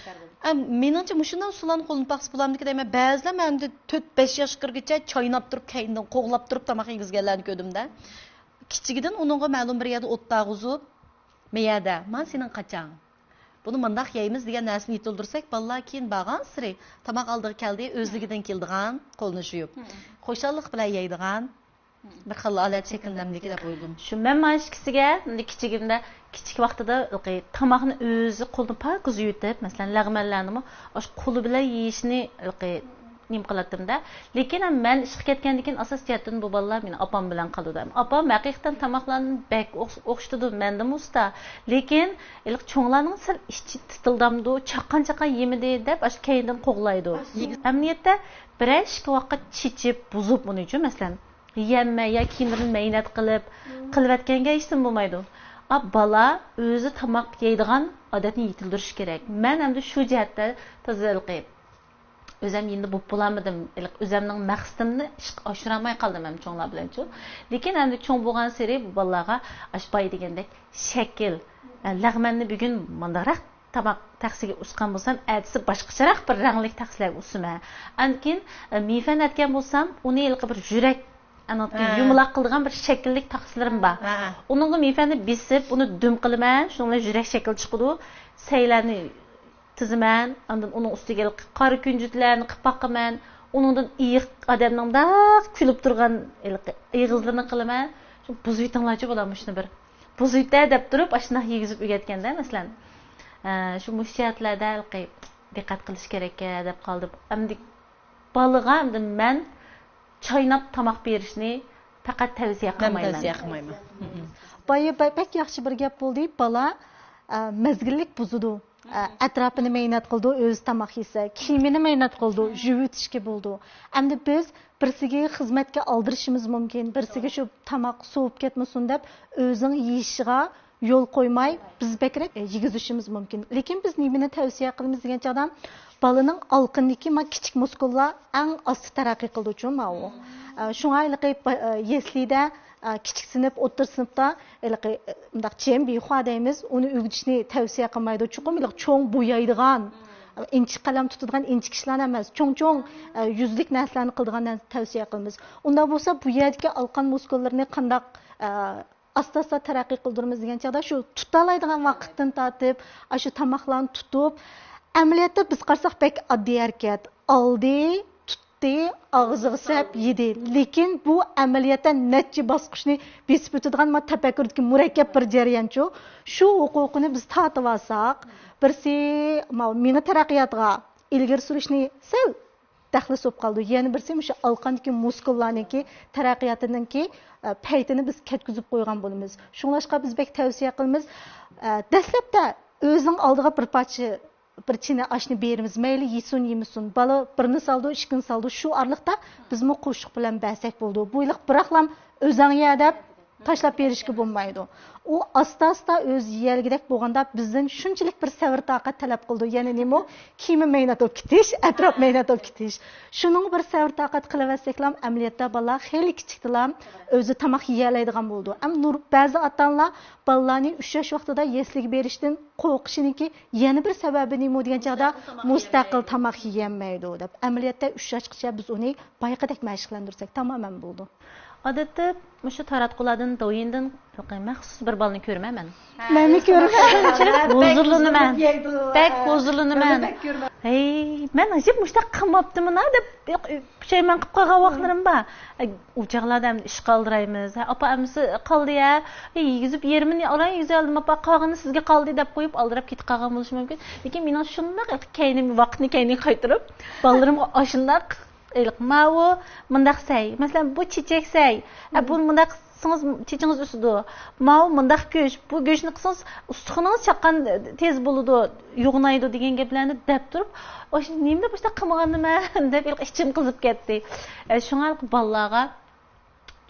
ئەم، مېنىڭچە، مۇشۇنداق ئۇسۇللارنى قوللىنىپ باقسا بولامدىكىن دەيمەن. بەزىلەر مەندە تۆت، بەش ياشقا كىرگۈچە چايناپ تۇرۇپ، كەينىدىن قوغلاپ تۇرۇپ تاماق يېگۈزگەنلەرنى كۆردۈم-دە. كىچىكىدىن ئۇنىڭغا مەلۇم بىر يەردە ئوت تاغۇزۇپ، مەيەدە، مانا سېنىڭ قاچاڭ. بۇنى مانداق يەيمىز دېگەن نەرسىنى يېتىلدۈرسەك، بالىلار كېيىن بارغانسېرى تاماق ئالدىغا كەلدى، ئۆزلۈكىدىن كېلىدىغان قولىنى يۇيۇپ، خۇشاللىق بىلەن يەيدىغان بىر خىل ھالەت شەكىللەندىكى دەپ ئويلىدىم. شۇ مەن مانا شۇ كىشىگە ئەمدى كىچىكىمدە، كىچىك ۋاقتىدا ھېلىقى تاماقنى ئۆزى قولىنى پاكىز يۇيۇتۇپ، مەسىلەن، لەغمەنلەرنىمۇ ئاشۇ قولى بىلەن يېيىشنى ھېلىقى نېمە قىلاتتىم-دە. لېكىن ھەم مەن ئىشقا كەتكەندىن كېيىن ئاساسىي جەھەتتىن بۇ بالىلار مېنىڭ ئاپام بىلەن قالىدۇ. ئاپام ھەقىقەتەن تاماقلارنى بەك ئوخ-، ئوخشىتىدۇ، مەندىنمۇ ئۇستا. لېكىن ھېلىقى چوڭلارنىڭ سەل ئىچى تىتىلدامدۇ، چاققان-چاققان يېمىدى دەپ ئاشۇ كەينىدىن قوغلايدۇ. ئەمەلىيەتتە بىرەر ئىككى ۋاقىت چېچىپ، بۇزۇپ ئۇنىچۇ، مەسىلەن، يەممە يا كىيىملىرىنى مەينەت قىلىپ، قىلىۋەتكەنگە ھېچنېمە بولمايدۇ. ئا، بالا ئۆزى تاماق يەيدىغان ئادەتنى يېتىلدۈرۈشى كېرەك. مەن ئەمدى شۇ جەھەتتە تازا ھېلىقى ئۆزەم يېنىدا بولۇپ بولالمىدىم. ھېلىقى ئۆزەمنىڭ مەقسىتىمنى ئىشقا ئاشۇرالماي قالدىم ھەم چوڭلار بىلەنچۇ. لېكىن ئەمدى چوڭ بولغانسېرى بۇ بالىلارغا ئاشۇ بايا دېگەندەك شەكىل، ئە، لەغمەننى بۈگۈن مۇنداقراق تاماق تەخسىگە ئۇسقان بولسام، ئەتىسى باشقىچىراق بىر رەڭلىك تەخسىلەرگە ئۇسىمەن. ئاندىن كېيىن، ئە، مېيفەن ئەتكەن بولسام، ئۇنى ھېلىقى بىر يۈرەك، ئاندىن كېيىن ھە. يۇمىلاق قىلىدىغان بىر شەكىللىك تەخسىلىرىم بار. ھە. ئۇنىڭغا مېيفەننى بېسىپ، ئۇنى دۈم قىلىمەن، شۇنىڭ بىلەن يۈرەك شەكلى چىقىدۇ. سەيلەرنى تىزىمەن، ئاندىن ئۇنىڭ ئۈستىگە ھېلىقى قارا كۈنجۈتلەرنى قىلىپ باقىمەن. ئۇنىڭدىن ئېيىق ئادەمنىڭ مۇنداق كۈلۈپ تۇرغان ھېلىقى ئېغىزلىرىنى قىلىمەن. شۇ بۇزۇۋېتىڭلارچۇ بالام مۇشۇنى بىر. بۇزۇۋېتە دەپ تۇرۇپ، ئاشۇنداق يېگۈزۈپ ئۆگەتكەندە، مەسىلەن. ئە، شۇ مۇشۇ جەھەتلەردە ھېلىقى دىققەت قىلىش كېرەككەن دەپ قالدىم. ئەمدى بالىغا ئەمدى مەن چايناپ تاماق بېرىشنى پەقەت تەۋسىيە قىلمايمەن. تەۋسىيە قىلمايمەن. بايا بە-، بەك ياخشى بىر گەپ بولدى. بالا، ئە، مەزگىللىك بۇزىدۇ. ئە، ئەتراپىنى مەينەت قىلىدۇ، ئۆزى تاماق يېسە، كىيىمىنى مەينەت قىلىدۇ، يۇيۇۋېتىشكە بولىدۇ. ئەمدى بىز بىرسىگە خىزمەتكە ئالدىرىشىمىز مۇمكىن، بىرسىگە شۇ تاماق سوۋۇپ كەتمىسۇن دەپ، ئۆزىنىڭ يېيىشىغا يول قويماي، بىز بەكرەك يېگۈزۈشىمىز مۇمكىن. لېكىن بىز نېمىنى تەۋسىيە قىلىمىز دېگەن چاغدا، بالىنىڭ ئالىقىندىكى ما كىچىك مۇسكۇللار ئەڭ ئاستا تەرەققىي قىلىدۇچۇ ماۋۇ. ئە، شۇڭا ھېلىقى با-، ئە، يەسلىدە، ئە، كىچىك سىنىپ، ئوتتۇرا سىنىپتا ھېلىقى، ئە، مۇنداق جىم بىخۇا دەيمىز، ئۇنى ئۆگىتىشنى تەۋسىيە قىلمايدۇ. چوقۇم ھېلىقى چوڭ بويايدىغان، ئىنچىكە قەلەم تۇتىدىغان ئىنچىكە ئىشلارنى ئەمەس، چوڭ-چوڭ، ئە، يۈزلۈك نەرسىلەرنى قىلىدىغان نەرسىنى تەۋسىيە قىلىمىز. ئۇنداق بولسا بۇ يەردىكى ئالىقان مۇسكۇللىرىنى قانداق، ئە، ئاستا-ئاستا تەرەققىي قىلدۇرىمىز دېگەن چاغدا شۇ تۇتالايدىغان ۋاقىتتىن تارتىپ، ئاشۇ تاماقلارنى تۇتۇپ، ئەمەلىيەتتە بىز قارىساق بەك ئاددىي ھەرىكەت. ئالدى، تۇتتى، ئاغزىغا سەپ يېدى. لېكىن بۇ ئەمەلىيەتتە نەچچە باسقۇچنى بېسىپ ئۆتىدىغان ما تەپەككۇردىكى مۇرەككەپ بىر جەريانچۇ. شۇ ھوقۇقىنى بىز تارتىۋالساق، بىرسى، ما، مېڭە تەرەققىياتىغا ئىلگىرى سۈرۈشنى سەل دەخلى سوپ قالىدۇ. يەنە بىرسى مۇشۇ ئالىقاندىكى مۇسكۇللارنىڭكى تەرەققىياتىنىڭكى، ئە، پەيتىنى بىز كەتكۈزۈپ قويغان بولىمىز. شۇڭلاشقا بىز بەك تەۋسىيە قىلىمىز. ئە، دەسلەپتە ئۆزىنىڭ ئالدىغا بىر پارچە، بىر چىنە ئاشنى بېرىمىز. مەيلى يېسۇن، يېمىسۇن. بالا بىرنى سالىدۇ، ئىككىنى سالىدۇ. شۇ ئارىلىقتا بىزمۇ قوشۇق بىلەن بەرسەك بولىدۇ. بۇ ھېلىقى بىراقلام ئۆزەڭ يە دەپ تاشلاپ بېرىشكە بولمايدۇ. ئۇ ئاستا-ئاستا ئۆزى يېيەلىگۈدەك بولغاندا بىزدىن شۇنچىلىك بىر سەۋر-تاقەت تەلەپ قىلىدۇ. يەنى نېمە ئۇ؟ كىيىمى مەينەت بولۇپ كېتىش، ئەتراپ مەينەت بولۇپ كېتىش. شۇنىڭغا بىر سەۋر-تاقەت قىلىۋەتسەكلا، ئەمەلىيەتتە بالىلار خېلى كىچىكتىلا ئۆزى تاماق يېيەلەيدىغان بولىدۇ. ئەمما نۇر-، بەزى ئاتا-ئانىلار بالىلارنى ئۈچ ياش ۋاقتىدا يەسلىگە بېرىشتىن قورقۇشىنىڭكى يەنە بىر سەۋەبى نېمە دېگەن چاغدا، مۇستەقىل تاماق يېيەلمەيدۇ دەپ. ئەمەلىيەتتە ئۈچ ياشقىچە بىز ئۇنى بايىقىدەك مەشىقلەندۈرسەك تامامەن بولىدۇ. ئادەتتە مۇشۇ تاراتقۇلاردىن، دوۋيىندىن مەخسۇس بىر بالىنى كۆرىمەن مەن. مەنمۇ كۆرىمەن. ھۇزۇرلىنىمەن. بەك ھۇزۇرلىنىمەن. ھەي، مەن ئەجەب مۇشۇنداق قىلماپتىمەن-ھە دەپ پۇشايمان قىلىپ قالغان ۋاقىتلىرىم بار. ئەي، ئۇ چاغلاردا ئەمدى ئىشقا ئالدىرايمىز. ھە، ئاپا ئەمىسە قالدى-يە. ئەي، يېگۈزۈپ يېرىمىنى ئالاي، يېگۈزۈۋالدىم ئاپا، قالغىنى سىزگە قالدى دەپ قويۇپ ئالدىراپ كېتىپ قالغان بولۇشى مۇمكىن. لېكىن مېنىڭ شۇنداق كەينىم، ۋاقىتنى كەينىگە قايتۇرۇپ، بالىلىرىمغا ئاشۇنداق ھېلىقى ماۋۇ مۇنداق سەي، مەسىلەن، بۇ چېچەك سەي، ئە، بۇ مۇنداق قىلسىڭىز چېچىڭىز ئۆسىدۇ، ماۋۇ مۇنداق گۆش، بۇ گۆشنى قىلسىڭىز ئۇستىخىنىڭىز چاققان تېز بولىدۇ، يوغىنايدۇ دېگەن گەپلەرنى دەپ تۇرۇپ، ئاشۇ نېمىدە مۇشۇنداق قىلمىغاندىمەن دەپ ھېلىقى ئىچىم قىزىپ كەتتى. ئە، شۇڭا ھېلىقى بالىلارغا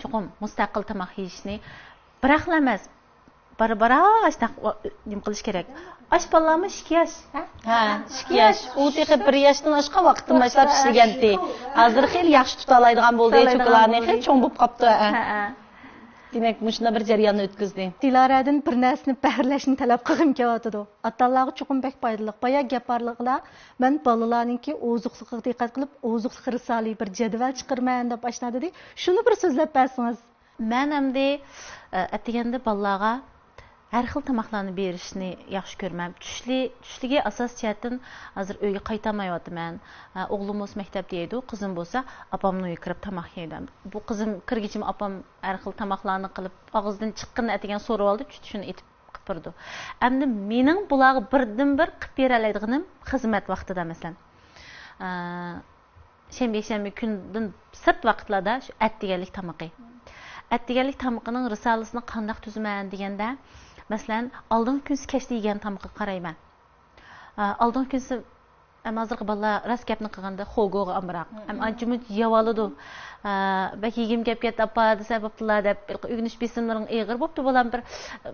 چوقۇم مۇستەقىل تاماق يېيىشنى بىراقلا ئەمەس، بارا بارا ئاشتاق نېمە قىلىش كېرەك. ئاش بالىلارمۇ ئىككى ياش. ھە، ئىككى ياش. ئۇ تېخى بىر ياشتىن ئاشقان ۋاقىتتىن باشلاپ ئىشلىگەنتى. ھازىر خېلى ياخشى تۇتالايدىغان بولدى، چوكىلارنى خېلى چوڭ بولۇپ قاپتۇ. ھە. دېمەك، مۇشۇنداق بىر جەرياننى ئۆتكۈزدى. دىلارەدىن بىر نەرسىنى بەھرىلەشنى تەلەپ قىلغۇم كېلىۋاتىدۇ. ئاتا-ئانىلارغا چوقۇم بەك پايدىلىق. بايا گەپ بارلىقىدا، مەن بالىلارنىڭكى ئوزۇقلۇقىغا دىققەت قىلىپ، ئوزۇقلۇق رىسالىسى بىر جەدۋەل چىقىرىمەن دەپ ئاشۇنداق دېدى. شۇنى بىر سۆزلەپ بەرسىڭىز. مەن ئەمدى، ئە، ئەتىگەندە بالىلارغا ھەر خىل تاماقلارنى بېرىشنى ياخشى كۆرىمەن. چۈشلى-، چۈشلۈكى ئاساسىي جەھەتتىن ھازىر ئۆيگە قايتالمايۋاتىمەن. ئە، ئوغلۇم بولسا مەكتەپتە يەيدۇ، قىزىم بولسا ئاپامنىڭ ئۆيىگە كىرىپ تاماق يەيدۇ. بۇ قىزىم كىرگۈچىمۇ ئاپام ھەر خىل تاماقلارنى قىلىپ، ئاغزىدىن چىققىنىنى ئەتىگەن سورىۋالىدۇ، چۈشتە شۇنى ئېتىپ قىلىپ بېرىدۇ. ئەمدى مېنىڭ بۇلارغا بىردىنبىر قىلىپ بېرەلەيدىغىنىم خىزمەت ۋاقتىدا، مەسىلەن، ئە، شەنبە، يەكشەنبە كۈندىن سىرت ۋاقىتلاردا شۇ ئەتىگەنلىك تامىقى. ئەتىگەنلىك تامىقىنىڭ رىسالىسىنى قانداق تۈزىمەن دېگەندە، مەسىلەن، ئالدىنقى كۈنسى كەچتە يېگەن تامىقىغا قارايمەن. ئا، ئالدىنقى كۈنسى، ئەم، ھازىرقى بالىلار راست گەپنى قىلغاندا خوگوغا ئامراق. ئەم، ئانچە مۇنچە يەۋالىدۇ. ئا، بەك يېگۈم كەپ كەتتى، ئاپا، دېسە، بوپتۇلا دەپ، ئۆگىنىش بېسىملىرىڭ ئېغىر بوپتۇ، بالام، بىر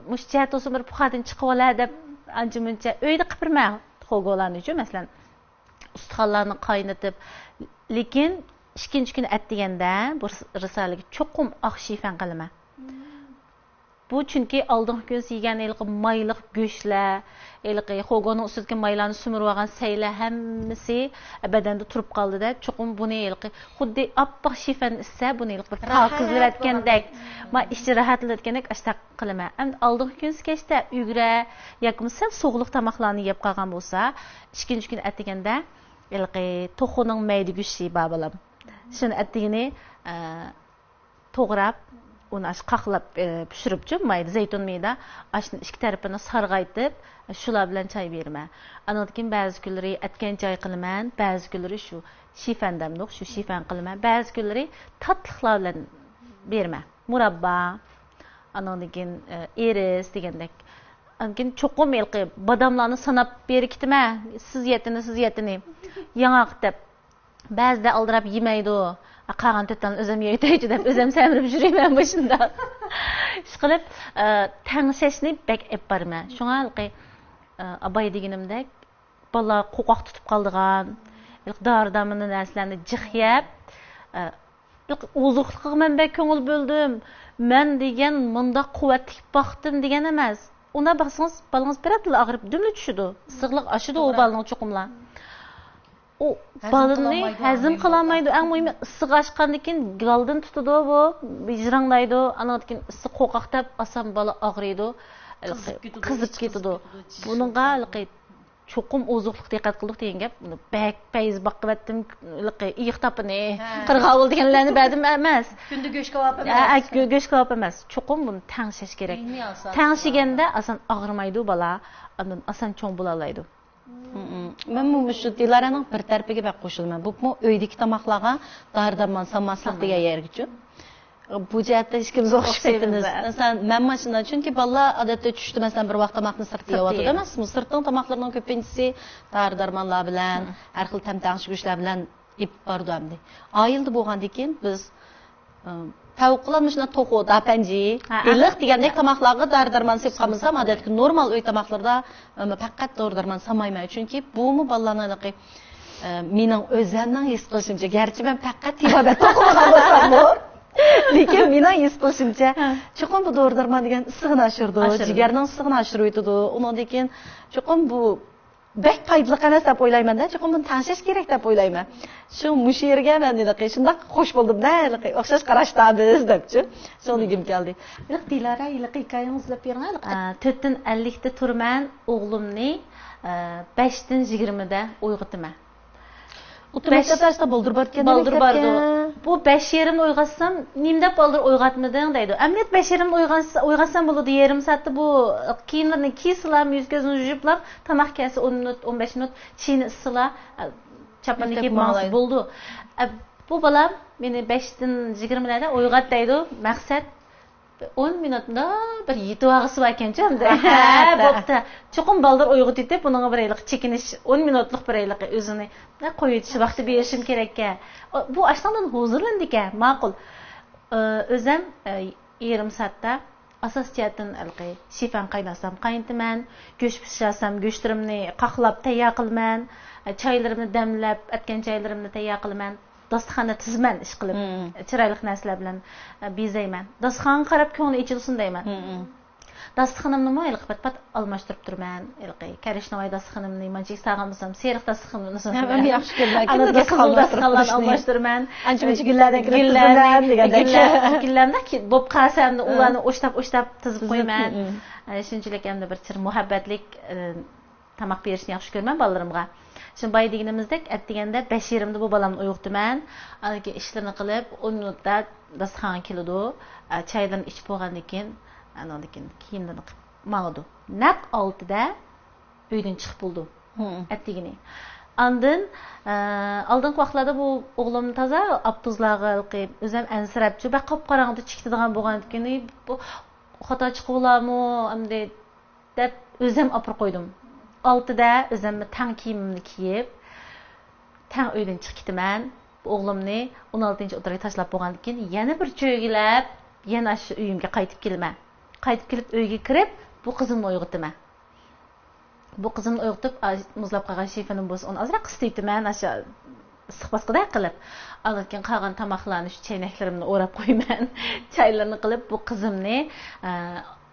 مۇشۇ جەھەت بولسۇن، بىر پۇخادىن چىقىۋالە دەپ، ئانچە مۇنچە ئۆيدە قىلىپ بېرىمەن خوگولارنىچۇ، مەسىلەن. ئۇستىخانلارنى قاينىتىپ، لېكىن ئىككىنچى كۈنى ئەتىگەندە بۇ رىسالىگە چوقۇم ئاق شىفەن قىلىمەن. بۇ چۈنكى ئالدىنقى كۈنسى يېگەن ھېلىقى مايلىق گۆشلەر، ھېلىقى خوگونىڭ ئۈستىدىكى مايلارنى سۈمۈرۈۋالغان سەيلەر ھەممىسى بەدەندە تۇرۇپ قالدىدە، چوقۇم بۇنى ھېلىقى خۇددى ئاپئاق شىفەن ئىچسە، بۇنى ھېلىقى بىر پاكىزلىۋەتكەندەك، ما ئىچى راھەتلىنىۋەتكەندەك ئاشتاق قىلىمەن. ئەمدى ئالدىنقى كۈنسى كەچتە ئۈگرە ياكىمۇ سەل سوغۇقلۇق تاماقلارنى يەپ قالغان بولسا، ئىككىنچى كۈنى ئەتىگەندە ھېلىقى توخۇنىڭ مەيدە گۆشى بار، بالام. شۇنى ئەتىگىنى، ئە، توغراپ، ئۇنى ئاشۇ قاقلاپ، ئە، پىشۇرۇپچۇ، مايدا، زەيتۇن مېيىدا، ئاشۇنى ئىككى تەرىپىنى سارغايتىپ، شۇلار بىلەن چاي بېرىمەن. ئانىڭدىن كېيىن بەزى كۈنلىرى ئەتكەن چاي قىلىمەن، بەزى كۈنلىرى شۇ شىفەن دەمدۇق، شۇ شىفەن قىلىمەن. بەزى كۈنلىرى تاتلىقلار بىلەن بېرىمەن. مۇراببا، ئانىڭدىن كېيىن، ئە، ئىرىس دېگەندەك. ئاندىن كېيىن چوقۇم ھېلىقى باداملارنى ساناپ بېرىپ كېتىمەن. سىز يەتتىنى، سىز يەتتىنى. ياڭاق دەپ. بەزىدە ئالدىراپ يېمەيدۇ. قالغان تۆت دانىنى ئۆزۈم يەيتەيچۇ دەپ ئۆزۈم سەمرىپ يۈرىمەن مۇشۇنداق. ئىشقىلىپ، ئە، تەڭشەشنى بەك ئېلىپ بارىمەن. شۇڭا ھېلىقى، ئە، ئاباي دېگىنىمدەك، بالىلار قورقاق تۇتۇپ قالىدىغان، ھېلىقى دارى-دەرمانلىق نەرسىلەرنى جىق يەپ، ئە، ھېلىقى ئوزۇقلۇقىغا مەن بەك كۆڭۈل بۆلدۈم، مەن دېگەن مۇنداق قۇۋۋەتلىك باقتىم دېگەن ئەمەس. ئۇنداق باقسىڭىز، بالىڭىز بىر ھەپتىلا ئاغرىپ دۈملا چۈشىدۇ. ئىسسىقلىق ئاشىدۇ ئۇ بالىنىڭ چوقۇملا. ئۇ بالىنى ھەزىم قىلالمايدۇ. ئەڭ مۇھىمى ئىسسىق ئاشقاندىن كېيىن گالدىن تۇتىدۇ بۇ، ھىجراڭلايدۇ. ئانىڭدىن كېيىن ئىسسىق قورقاق دەپ ئاسان بالا ئاغرىيدۇ. قىزىپ كېتىدۇ، قىزىپ كېتىدۇ. بۇنىڭغا ھېلىقى چوقۇم ئوزۇقلۇق دىققەت قىلدۇق دېگەن گەپ. بۇنى بەك پەيز باققىۋەتتىم، ھېلىقى ئېيىق تاپىنى، قىرغاۋۇل دېگەنلەرنى بەردىم ئەمەس. كۈندە گۆش كاۋاپ ئەمەس. ھە، گۆ-، گۆش كاۋاپ ئەمەس. چوقۇم بۇنى تەڭشەش كېرەك. تەڭشىگەندە ئاسان ئاغرىمايدۇ بالا، ئاندىن ئاسان چوڭ بولالايدۇ. مم. مەنمۇ مۇشۇ دىلارەنىڭ بىر تەرىپىگە بەك قوشۇلىمەن. بۇمۇ ئۆيدىكى تاماقلارغا دارى-دەرمان سالماسلىق دېگەن يەرگىچۇ. بۇ جەھەتتە ئىككىمىز ئوخشاش كېتىمىز. مەسىلەن، مەن ماشىنا، چۈنكى بالىلار ئادەتتە چۈشتە، مەسىلەن، بىر ۋاق تاماقنى سىرتتا يەۋاتىدۇ ئەمەسمۇ؟ سىرتنىڭ تاماقلىرىنىڭ كۆپىنچىسى دارى-دەرمانلار بىلەن، ھەر خىل تەم تەڭشىگۈچلەر بىلەن ئېلىپ بارىدۇ ئەمدى. ئائىلىدە بولغاندىن كېيىن بىز، ئە، پەۋقۇلئاددە مۇشۇنداق توخۇ، داپەنجى، بېلىق دېگەندەك تاماقلارغا دارى-دەرمان سېلىپ قالمىسام، ئادەتتىكى نورمال ئۆي تاماقلىرىدا، ئە، پەقەت دورا-دەرمان سالمايمەن. چۈنكى بۇمۇ بالىلارنىڭ ھېلىقى، ئە، مېنىڭ ئۆزەمنىڭ ھېس قىلىشىمچە، گەرچە مەن پەقەت تېبابەت ئوقۇمىغان بولساممۇ، لېكىن مېنىڭ ھېس قىلىشىمچە، چوقۇم بۇ دورا-دەرمان دېگەن ئىسسىقنى ئاشۇرىدۇ، جىگەرنىڭ ئىسسىقىنى ئاشۇرۇۋېتىدۇ. ئۇنىڭدىن كېيىن چوقۇم بۇ بەك پايدىلىق ئەمەس دەپ ئويلايمەن-دە، چوقۇم بۇنى تەڭشەش كېرەك دەپ ئويلايمەن. شۇ مۇشۇ يەرگە مەن ھېلىقى شۇنداق خوش بولدۇم-دە، ھېلىقى ئوخشاش قاراشتا بىز دەپچۇ. شۇنى دېگۈم كەلدى. ھېلىقى دىلارە، ھېلىقى ھېكايىڭىزنى سۆزلەپ بېرىڭ، ھېلىقى. ئە، تۆتتىن ئەللىكتە تۇرىمەن، ئوغلۇمنى، ئە، بەشتىن يىگىرمىدە ئويغىتىمەن. ئوتتۇرا مەكتەپتە ئاشتا بالدۇر باركەن، بالدۇر بارىدۇ. بۇ بەش يېرىمدە ئويغاتسام، نېمە دەپ بالدۇر ئويغاتمىدىڭ دەيدۇ. ئەمەلىيەتتە بەش يېرىمدە ئويغاتسا-، ئويغاتسام بولىدۇ، يېرىم سائەتتە بۇ كىيىملىرىنى كىيسىلا، يۈز كۆزىنى يۇيۇپلا، تاماق كەلسە ئون مىنۇت، ئون بەش مىنۇت، چېيىنى ئىچسىلا، چاپىنىنى كىيىپ ماڭسا بولىدۇ. ئە، بۇ بالام مېنى بەشتىن يىگىرمىلەردە ئويغات دەيدۇ، مەقسەت ئون مىنۇتتا بىر يېتىۋالغۇسى باركەنچۇ ئەمدى. ھە، بوپتۇ. چوقۇم بالدۇر ئويغىتىۋېتىپ، بۇنىڭغا بىر ھېلىقى چېكىنىش، ئون مىنۇتلۇق بىر ھېلىقى ئۆزىنى قويۇۋېتىش ۋاقتى بېرىشىم كېرەككەن. بۇ ئاشۇنىڭدىن ھۇزۇرلىنىدىكەن، ماقۇل. ئۆزەم يېرىم سائەتتە ئاساسىي جەھەتتىن ھېلىقى شىفەن قايناتسام قاينىتىمەن، گۆش پىشۇرسام گۆشلىرىمنى قاقلاپ تەييار قىلىمەن، چايلىرىمنى دەملەپ، ئەتكەن چايلىرىمنى تەييار قىلىمەن، داستىخاننى تىزىمەن ئىشقىلىپ، مم. چىرايلىق نەرسىلەر بىلەن بېزەيمەن. داستىخانغا قاراپ كۆڭلى ئېچىلسۇن دەيمەن. مم. داستىخىنىمنىمۇ ھېلىقى پات-پات ئالماشتۇرۇپ تۇرىمەن. ھېلىقى كەرەشنىۋاي داستىخىنىمنى، مانچىك ساغلام بولسام، سېرىق داستىخىنىمنى، ھەم، ھەم ياخشى كۆرىمەن. ئاندىن كېيىن قىزىل داستىخانلارنى ئالماشتۇرىمەن. ئانچە-مۇنچە گۈللەردىن كىرىپ گۈللەرنى، تۇرىمەن دېگەندەك. گۈللەر، گۈللەرنى كى-، بولۇپ قالسا ئەمدى ھە. ئۇلارنى ئوشتاپ، ئوشتاپ تىزىپ تىزىپ، قويىمەن. مم. ئە، شۇنچىلىك ئەمدى بىر چىر مۇھەببەتلىك، ئە، تاماق بېرىشنى ياخشى كۆرىمەن بالىلىرىمغا. شۇ بايا دېگىنىمىزدەك، ئەتىگەندە بەش يېرىمدا بۇ بالامنى ئويغىتىمەن. ئاندىن كېيىن ئىشلىرىنى قىلىپ، ئون مىنۇتتا داستىخانغا كېلىدۇ. ئە، چايلىرىنى ئىچىپ بولغاندىن كېيىن، ئاندىن كېيىن كىيىملىرىنى قىلىپ ماڭىدۇ. نەق ئالتىدە ئۆيدىن چىقىپ بولىدۇ. مم. ئەتىگىنى. ئاندىن، ئە، ئالدىنقى ۋاقىتلاردا بۇ ئوغلۇم تازا ئاپتوبۇسلارغا ھېلىقى ئۆزۈم ئەنسىرەپچۇ، بەك قاپقاراڭغۇدا چىقىدىغان بولغاندىكىن، بۇ خاتا چىقىۋالارمۇ ئەمدى دەپ ئۆزۈم ئاپىرىپ قويدۇم. ئالتىدە ئۆزۈم تەڭ كىيىمىمنى كىيىپ، تەڭ ئۆيدىن چىقىپ كېتىمەن. بۇ ئوغلۇمنى ئون ئالتىنچى ئوتتۇرىغا تاشلاپ بولغاندىن كېيىن، يەنە بىر چۆگىلەپ، يەنە ئاشۇ ئۆيۈمگە قايتىپ كېلىمەن. قايتىپ كېلىپ، ئۆيگە كىرىپ، بۇ قىزىمنى ئويغىتىمەن. بۇ قىزىمنى ئويغىتىپ، ئا، مۇزلاپ قالغان شىفىنىم بولسا، ئۇنى ئازراق قىستىۋېتىمەن، ئاشۇ ئىسسىق باسقۇدەك قىلىپ. ئاندىن كېيىن قالغان تاماقلارنى، شۇ چەينەكلىرىمنى ئوراپ قويىمەن. چايلىرىنى قىلىپ، بۇ قىزىمنى، ئە،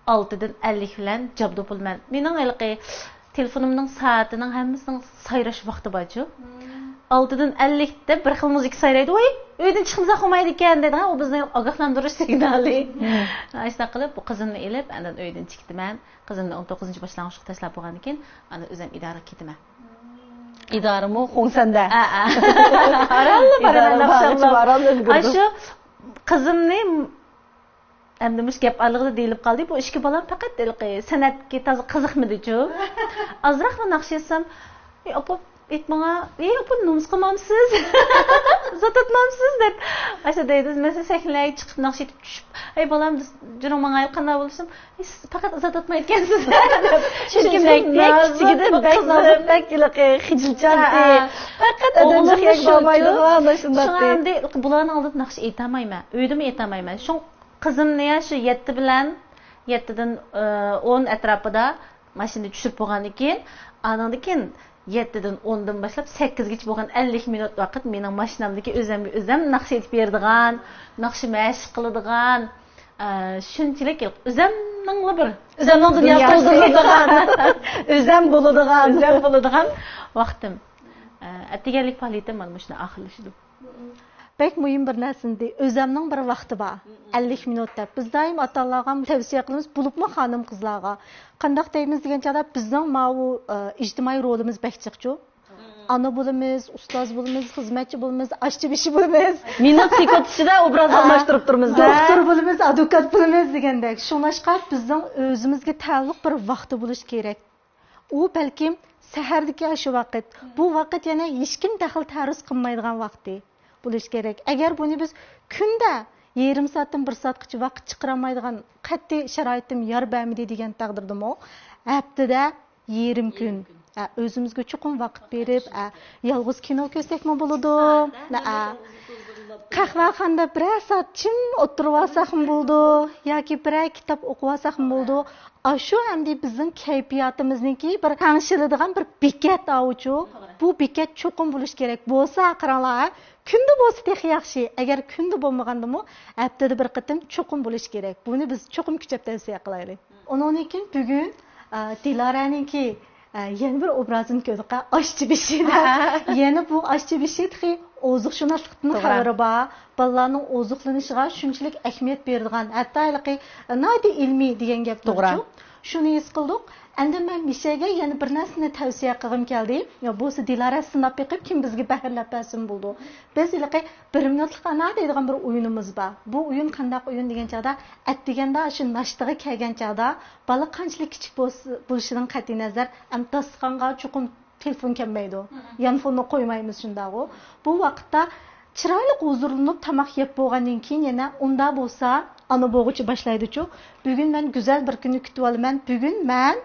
ئالتىدىن ئەللىك بىلەن جابدۇق بولىمەن. مېنىڭ ھېلىقى تېلېفونۇمنىڭ سائىتىنىڭ ھەممىسىنىڭ سايراش ۋاقتى بارچۇ. مم. ئالتىدىن ئەللىكتە بىر خىل مۇزىكا سايرايدۇ. ۋوي، ئۆيدىن چىقمىساق بولمايدىكەن دەيدىغان، ئۇ بىزنىڭ ئاگاھلاندۇرۇش سىگنالى. مم. ئاشۇنداق قىلىپ، بۇ قىزىمنى ئېلىپ، ئاندىن ئۆيدىن چىقىپتىمەن. قىزىمنى ئون توققۇزىنچى باشلانغۇچقا تاشلاپ بولغاندىن كېيىن، ئاندىن ئۆزۈم ئىدارىگە كېتىمەن. ئىدارىمۇ خۇڭسەندە. ئا، ئا. ئارانلا بارىمەن، ئىدارە ماشاللا. ئارانلا ئۈلگۈردۈم. ئاشۇ قىزىمنى، ئەمدى مۇشۇ گەپ ئارىلىقىدا دېيىلىپ قالدى، بۇ ئىككى بالام پەقەت ھېلىقى سەنئەتكە تازا قىزىقمىدىچۇ. ئازراقلا ناخشا ئېيتسام، ئى ئاپا، ئېيتماڭا، ئى ئاپا، نومۇز قىلمامسىز؟ زات ئاتمامسىز؟ دەپ ئاشۇ دەيدۇ. مەسىلەن، سەھنىلەرگە چىقىپ ناخشا ئېيتىپ چۈشۈپ، ئەي بالام، جۈرۈڭ ماڭايلى، قانداق بولسۇم؟ ئى، سىز پەقەت زات ئاتمايدىكەنسىز. چۈنكى بەك، بەك كىچىكىدىن بەك نازۇك، بەك ھېلىقى خىجىلچانتى. ھە، ھە. پەقەت ئادەمجىق يەرگە بارمايدىغان، شۇنداق. شۇڭا ئەمدى بۇلارنىڭ ئالدىدا ناخشا ئېيتالمايمەن. ئۆيدىمۇ ئېيتالمايمەن. شۇڭا قىزىمنى يا شۇ يەتتە بىلەن، يەتتىدىن، ئە، ئون ئەتراپىدا ماشىنىدا چۈشۈرۈپ بولغاندىن كېيىن، ئانىڭدىن كېيىن يەتتىدىن ئوندىن باشلاپ سەككىزگىچە بولغان ئەللىك مىنۇت ۋاقىت مېنىڭ ماشىنامدىكى ئۆزۈمگە ئۆزۈم ناخشا ئېيتىپ بېرىدىغان، ناخشا مەشىق قىلىدىغان، ئە، شۇنچىلىك ئۆزۈمنىڭلا بىر ئۆزۈمنىڭ دۇنياسى دۇنياسى. تولدۇرۇلىدىغان. ئۆزۈم بولىدىغان. ئۆزۈم بولىدىغان ۋاقتىم. ئە، ئەتىگەنلىك پائالىيىتىم مانا مۇشۇنداق ئاخىرلىشىدۇ. بەك مۇھىم بىر نەرسىنى دېدى. ئۆزەمنىڭ بىر ۋاقتى بار. مم. ئەللىك مىنۇت دەپ. بىز دائىم ئاتا-ئانىلارغا تەۋسىيە قىلىمىز، بولۇپمۇ خانىم-قىزلارغا. قانداق دەيمىز دېگەن چاغدا، بىزنىڭ ماۋۇ، ئە، ئىجتىمائىي رولىمىز بەك جىقچۇ. مم. ئانا بولىمىز، ئۇستاز بولىمىز، خىزمەتچى بولىمىز، ئاشچى بېشى بولىمىز. مىنۇت سېكۇنت ئىچىدە ئوبراز ھە. ئالماشتۇرۇپ تۇرىمىز-دە. دوختۇر بولىمىز، ئادۋوكات بولىمىز دېگەندەك. شۇڭلاشقا بىزنىڭ ئۆزىمىزگە تەئەللۇق بىر ۋاقتى بولۇشى كېرەك. ئۇ بەلكىم سەھەردىكى ئاشۇ ۋاقىت. بۇ ۋاقىت يەنە ھېچكىم دەخلى تەرۇز قىلمايدىغان ۋاقتى بولۇشى كېرەك. ئەگەر بۇنى بىز كۈندە يېرىم سائەتتىن بىر سائەتقىچە ۋاقىت چىقىرالمايدىغان قەتئىي شارائىتىم يار بەرمىدى دېگەن تەقدىردىمۇ، ھەپتىدە يېرىم كۈن، يېرىم كۈن. ئە، ئۆزىمىزگە چوقۇم ۋاقىت بېرىپ، ئە، يالغۇز كىنو كۆرسەكمۇ بولىدۇ. ئە، قەھۋەخانىدا بىرەر سائەت جىم ئولتۇرۇۋالساقمۇ بولىدۇ، ياكى بىرەر كىتاب ئوقۇۋالساقمۇ بولىدۇ. ئاشۇ ئەمدى بىزنىڭ كەيپىياتىمىزنىڭكى بىر تەڭشىلىدىغان بىر بېكەت ئاۋۇچۇ. توغرا. بۇ بېكەت چوقۇم بولۇشى كېرەك. بولسا، قاراڭلار، ھە، كۈندە بولسا تېخى ياخشى. ئەگەر كۈندە بولمىغاندىمۇ، ھەپتىدە بىر قېتىم چوقۇم بولۇشى كېرەك. بۇنى بىز چوقۇم كۈچەپ تەۋسىيە قىلايلى. ئۇنىڭدىن كېيىن بۈگۈن، ئە، دىلارەنىڭكى، ئە، يەنە بىر ئوبرازىنى كۆردۇق، ئە، ئاشچى بېشى دەپ. يەنە بۇ ئاشچى بېشى تېخى ئوزۇقشۇناسلىقتىن توغرا. خەۋىرى بار. بالىلارنىڭ ئوزۇقلىنىشىغا شۇنچىلىك ئەھمىيەت بېرىدىغان، ھەتتا ھېلىقى ناھايىتى ئىلمىي دېگەن گەپ توغرا. بارچۇ. شۇنى ھېس قىلدۇق. ئەمدى مەن مىشەگە يەنە بىر نەرسىنى تەۋسىيە قىلغۇم كەلدى. يا بولسا دىلارە سىناپ بېقىپ، كىم بىزگە بەھرىلەپ بەرسىمۇ بولىدۇ. بىز ھېلىقى بىر مىنۇتلۇق ئانا دەيدىغان بىر ئويۇنىمىز بار. بۇ ئويۇن قانداق ئويۇن دېگەن چاغدا، ئەتىگەندە شۇ ناشتىغا كەلگەن چاغدا، بالا قانچىلىك كىچىك بولسا، بولۇشىدىن قەتئىينەزەر، ئەمدى داستىخانغا چوقۇم تېلېفون كەلمەيدۇ. مم. يانفوننى قويمايمىز شۇنداقغۇ. بۇ ۋاقىتتا چىرايلىق ھۇزۇرلىنىپ تاماق يەپ بولغاندىن كېيىن يەنە ئۇنداق بولسا ئانا بولغۇچى باشلايدۇچۇ. بۈگۈن مەن گۈزەل بىر كۈننى كۈتۈۋالىمەن. بۈگۈن مەن،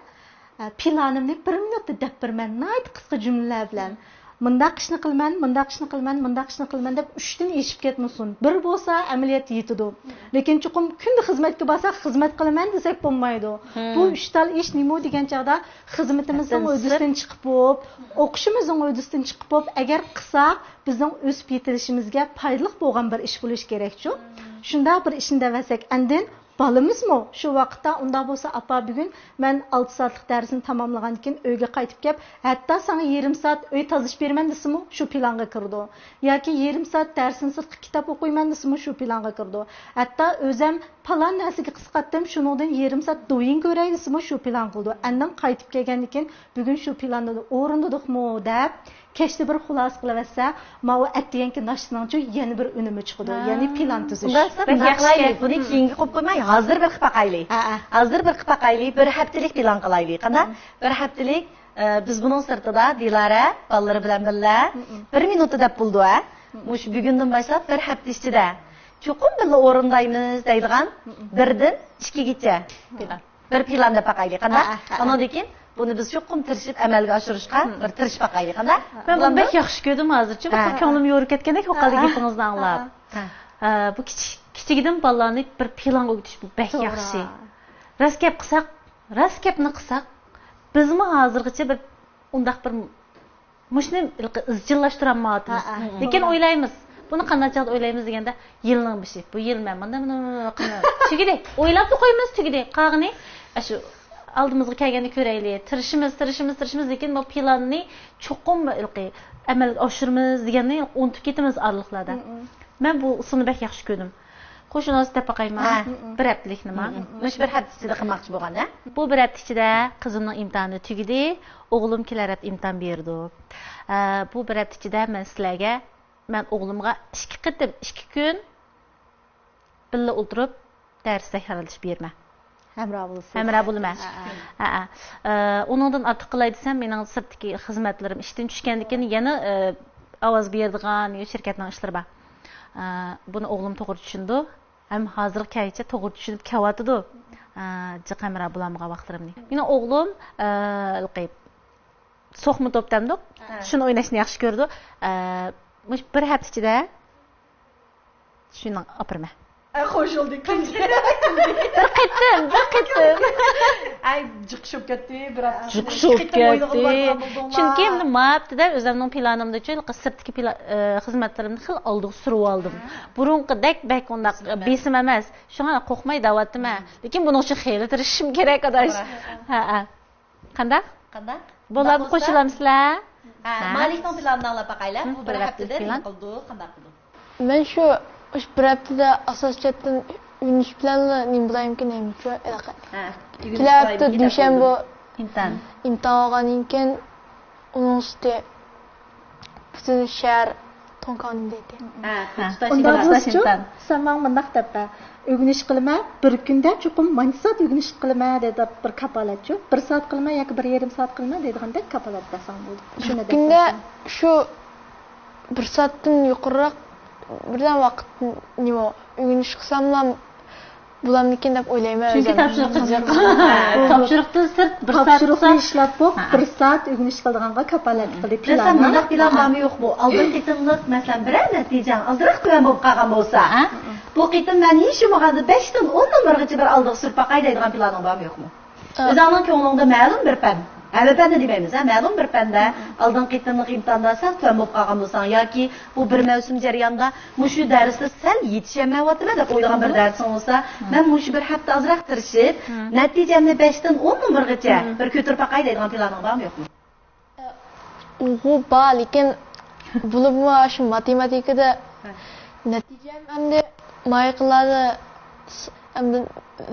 ئە، پىلانىمنى بىر مىنۇتتا دەپ بېرىمەن. ناھايىتى قىسقا جۈملىلەر بىلەن. مم. مۇنداق ئىشنى قىلىمەن، مۇنداق ئىشنى قىلىمەن، مۇنداق ئىشنى قىلىمەن دەپ ئۈچتىن ئېشىپ كەتمىسۇن. بىر بولسا ئەمەلىيەتتە يېتىدۇ. لېكىن چوقۇم كۈندە خىزمەتكە بارساق خىزمەت قىلىمەن دېسەك بولمايدۇ. بۇ ئۈچ تال ئىش نېمە دېگەن چاغدا خىزمىتىمىزنىڭ ھۆددىسىدىن چىقىپ بولۇپ، ئوقۇشىمىزنىڭ ھۆددىسىدىن چىقىپ بولۇپ، ئەگەر قىلساق بىزنىڭ ئۆسۈپ يېتىلىشىمىزگە پايدىلىق بولغان بىر ئىش بولۇشى كېرەكچۇ؟ شۇنداق بىر ئىشنى دەۋەرسەك ئاندىن بالىمىزمۇ شۇ ۋاقىتتا ئۇنداق بولسا، ئاپا، بۈگۈن مەن ئالتە سائەتلىك دەرسنى تاماملىغاندىن كېيىن ئۆيگە قايتىپ كەپ، ھەتتا ساڭا يېرىم سائەت ئۆي تازىلاپ بېرىمەن دېسىمۇ، شۇ پىلانغا كىرىدۇ. ياكى يېرىم سائەت دەرستىن سىرتقى كىتاب ئوقۇيمەن دېسىمۇ، شۇ پىلانغا كىرىدۇ. ھەتتا ئۆزەم پالان نەرسىگە قىزىقاتتىم، شۇنىڭدىن يېرىم سائەت دويىن كۆرەي دېسىمۇ، شۇ پىلان قىلىدۇ. ئاندىن قايتىپ كەلگەندىن كېيىن، بۈگۈن شۇ پىلاننى ئورۇندىدۇقمۇ دەپ، كەچتە بىر خۇلاسە قىلىۋەتسە، ماۋۇ ئەتىگەنكى ناشتىنىڭچۇ يەنە بىر ئۈنۈمى چىقىدۇ. يەنى پىلان تۈزۈش. ئۇنداق قىلسا بەك بۇنداق ياخشى قىلايلى. بۇنى كېيىنگە قويۇپ قويماي، ھازىر بىر قىلىپ باقايلى. ھە، ھە. ھازىر بىر قىلىپ باقايلى. بىر ھەپتىلىك پىلان قىلايلى. قانداق؟ بىر ھەپتىلىك، ئە، بىز بۇنىڭ سىرتىدا دىلارە بالىلىرى بىلەن بىللە بىر مىنۇتتا دەپ بولىدۇ، ھە؟ مۇشۇ بۈگۈندىن باشلاپ بىر ھەپتە ئىچىدە چوقۇم بىللە ئورۇندايمىز دەيدىغان بىردىن ئىككىگىچە پىلان. بىر پىلان دەپ باقايلى، قانداق؟ ھە، ھە، ھە. ئانىڭدىن كېيىن بۇنى بىز چوقۇم تىرىشىپ ئەمەلگە ئاشۇرۇشقا بىر تىرىشىپ باقايلى، قانداق؟ مەن بۇنى بەك ياخشى كۆردۈم ھازىرچۇ، ھە. كۆڭلۈم يورۇپ كەتكەندەك بولۇپ قالدى گېپىڭىزنى ئاڭلاپ. ھە. ئە، بۇ كىچىك، كىچىكىدىن بالىلارنى بىر پىلانغا ئۆگىتىش بۇ بەك ياخشى. راست گەپ قىلساق، راست گەپنى قىلساق، بىزمۇ ھازىرغىچە بىر ئۇنداق بىر مۇشۇنى ھېلىقى ئىزچىللاشتۇرالمايۋاتىمىز. ھە، ھە. لېكىن ئويلايمىز، بۇنى قانداق چاغدا ئويلايمىز دېگەندە، يىلنىڭ بېشى، بۇ يىل مەن مانا، مانا، مانا قىلىمەن. تۈگىدى، ئويلاپلا قويىمىز، تۈگىدى. قالغىنى ئاشۇ ئالدىمىزغا كەلگەننى كۆرەيلى. تىرىشىمىز، تىرىشىمىز، تىرىشىمىز، لېكىن بۇ پىلاننى چوقۇم ھېلىقى ئەمەلگە ئاشۇرىمىز دېگەننى ئۇنتۇپ كېتىمىز ئارىلىقلاردا. مەن بۇ ئۇسۇلنى بەك ياخشى كۆردۈم. خوش، ئۇنىڭ ئۈستىدە دەپ باقايمۇ؟ ھە. بىر ھەپتىلىكنىما؟ مۇشۇ بىر ھەپتە ئىچىدە قىلماقچى بولغان، ھە؟ بۇ بىر ھەپتە ئىچىدە قىزىمنىڭ ئىمتىھانى تۈگىدى. ئوغلۇم كېلەر ھەپتە ئىمتىھان بېرىدۇ. ئە، بۇ بىر ھەپتە ئىچىدە مەن سىلەرگە، مەن ئوغلۇمغا ئىككى قېتىم، ئىككى كۈن بىللە ئولتۇرۇپ دەرس تەكرارلىتىپ بېرىمەن. ھەمراھ بولىسىز. ھەمراھ بولىمەن. ھە، ھە. ھە، ھە. ئە، ئۇنىڭدىن ئارتۇق قىلاي دېسەم، مېنىڭ سىرتتىكى خىزمەتلىرىم ئىشتىن چۈشكەندىن كېيىن يەنە، ئە، ئاۋاز بېرىدىغان شىركەتنىڭ ئىشلىرى بار. ئە، بۇنى ئوغلۇم توغرا چۈشىنىدۇ. ھەم ھازىرغا كەلگىچە توغرا چۈشىنىپ كەۋاتىدۇ. ئە، جىق ھەمراھ بولالمىغان ۋاقىتلىرىمنى. مېنىڭ ئوغلۇم، ئە، ھېلىقى سوقما توپ دەمدۇق. ھە. شۇنى ئويناشنى ياخشى كۆرىدۇ. ئە، مۇشۇ بىر ھەپتە ئىچىدە شۇنى ئاپىرىمەن. ئە، خوش بولدى. بىر قېتىم، بىر قېتىم. ئەي، جىقىشىپ كەتتى، بىر ھەپتە. جىقىشىپ كەتتى. چۈنكى ئەمدى ما ھەپتىدە ئۆزۈمنىڭ پىلانىمدىچۇ، سىرتتىكى پىلا-، ئە، خىزمەتلىرىمنى خېلى ئالدىغا سۈرۈۋالدىم. بۇرۇنقىدەك بەك ئۇنداق بېسىم ئەمەس. شۇڭا قورقماي دەۋاتىمەن. لېكىن بۇنىڭ ئۈچۈن خېلى تىرىشىشىم كېرەك، ئاداش. ھە، ھە. قانداق؟ قانداق؟ بولامدۇ، قوشۇلامسىلەر؟ ھە، ھە. مالىكنىڭ پىلانىنى ئاڭلاپ باقايلى. ھە، بۇ بىر ھەپتىدە نېمە قىلدى، قانداق قىلدى؟ مەن شۇ، شۇ بىر ھەپتىدە ئاساسىي جەھەتتىن ئۆگىنىش بىلەنلا نېمە بولايمىكىن، نېمىچۇ، ھېلىقى. ھە، كېلەر ھەپتە دۈشەنبە ئىمتىھان. ئىمتىھان بولغاندىن كېيىن ئۇنىڭ ئۈستى پۈتۈن شەھەر تۇڭكاڭ دەيدۇ. ھە، ھە. ئۇنداق بولسىچۇ، سەن ماڭا مۇنداق دەپ بەر. ئۆگىنىش قىلىمەن، بىر كۈندە چوقۇم مانچە سائەت ئۆگىنىش قىلىمەن دەپ بىر كاپالەتچۇ. بىر سائەت قىلىمەن ياكى بىر يېرىم سائەت قىلىمەن دەيدىغاندەك كاپالەت بەرسەڭ بولدى. شۇنى دەپ بەرسەڭ. بىر كۈندە شۇ بىر سائەتتىن يۇقىرىراق بىردەم ۋاقىت نېمە ئۆگىنىش قىلساملا بولامدىكىن دەپ ئويلايمەن. چۈنكى تاپشۇرۇقى جىق. تاپشۇرۇقتىن سىرت بىر سائەت تاپشۇرۇقنى ئىشلەپ بولۇپ، بىر سائەت ئۆگىنىش قىلىدىغانغا كاپالەتلىك قىلدى. بىلسەم، پىلاننى. مۇنداق پىلان بارمۇ يوقمۇ؟ ئالدىنقى قېتىملىق، مەسىلەن، بىرەر نەتىجەڭ ئازراق تۆۋەن بولۇپ قالغان بولسا، بۇ قېتىم مەن ھېچ بولمىغاندا بەشتىن ئون نومۇرغىچە بىر ئالدىغا سۈرۈپ باقاي دەيدىغان پىلانىڭ بارمۇ يوقمۇ؟ ئۆزۈڭنىڭ كۆڭلۈڭدە مەلۇم بىر پەن، ھەممە پەننى دېمەيمىز، ھە، مەلۇم بىر پەندە ئالدىنقى قېتىملىق ئىمتىھاندا سەل تۆۋەن بولۇپ قالغان بولساڭ ياكى بۇ بىر مەۋسۇم جەريانىدا مۇشۇ دەرستە سەل يېتىشەلمەيۋاتىمەن دەپ ئويلىغان بىر دەرسىڭ بولسا، مەن مۇشۇ بىر ھەپتە ئازراق تىرىشىپ، نەتىجەمنى بەشتىن ئون نومۇرغىچە بىر كۆتۈرۈپ باقاي دەيدىغان پىلانىڭ بارمۇ يوقمۇ؟ ئۇ بار، لېكىن بولۇپمۇ شۇ ماتېماتىكىدا نەتىجەم ئەمدى مايقىلاردا ئەمدى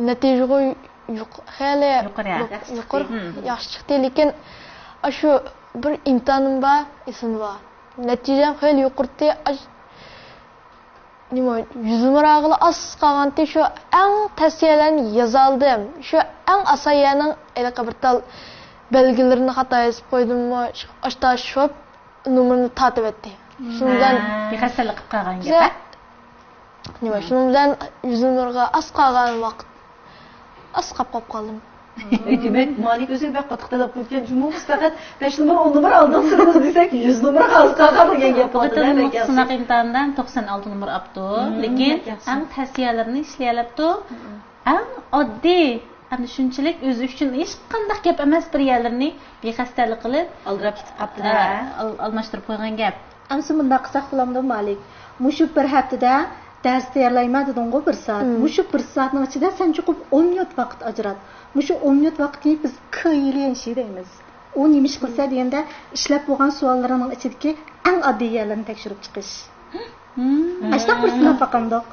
نەتىجىغۇ يۇق-، خېلى يۇقىرى، يۇق-، يۇقىرى، ياخشى چىقتى، لېكىن ئاشۇ بىر ئىمتىھانىم بار، ئېسىمدە بار. نەتىجەم خېلى يۇقىرىتى، ئاش-، نېمە، يۈز نومۇر ئالغىلى ئاز قالغانتى، شۇ ئەڭ تەس يەرلەرنى يازالدىم. شۇ ئەڭ ئاسان يەرنىڭ ھېلىقى بىر تال بەلگىلىرىنى خاتا يېزىپ قويدۇممۇ، ئاشتا شوپ نومۇرنى تارتىۋەتتى. شۇنىڭ بىلەن بىخەستەلىك قىلىپ قالغان گەپ، ھە؟ نېمە، شۇنىڭ بىلەن يۈز نومۇرغا ئاز قالغان ۋاقىت، ئاز قاپ قاپ قالدىم. ئەي، دېمەك، مالىك ئۆزى بەك قاتتىق تەلەپ قىلىپكەن جۇمۇ، بىز پەقەت بەش نومۇر، ئون نومۇر ئالدۇق سىرىمىز دېسەك، يۈز نومۇر قالدى قالغان دېگەن گەپ بولدى، بەك ياخشى. سىناق ئىمتىھانىدا توقسان ئالتە نومۇر ئاپتۇ، لېكىن بەك ياخشى. ئەڭ تەس يەرلىرىنى ئىشلىيەلەپتۇ. ئەڭ ئاددىي، ئەمدى شۇنچىلىك ئۆزى ئۈچۈن ھېچقانداق گەپ ئەمەس بىر يەرلىرىنى بىخەستەلىك قىلىپ، ئالدىراپ كېتىپ قاپتۇ-دە. ئە، ئال-، ئالماشتۇرۇپ قويغان گەپ. ئەمسە مۇنداق قىلساق بولامدۇ، مالىك؟ مۇشۇ بىر ھەپتىدە دەرس تەييارلايمەن دېدىڭغۇ بىر سائەت. مۇشۇ بىر سائەتنىڭ ئىچىدە سەن چوقۇم ئون مىنۇت ۋاقىت ئاجرات. مۇشۇ ئون مىنۇت ۋاقىتنى بىز كېيلىيەنشى دەيمىز. ئۇ نېمە ئىش قىلسا دېگەندە، ئىشلەپ بولغان سوئاللىرىڭنىڭ ئىچىدىكى ئەڭ ئاددىي يەرلىرىنى تەكشۈرۈپ چىقىش. ئاشۇنداق بىر سىناپ باقامدۇق؟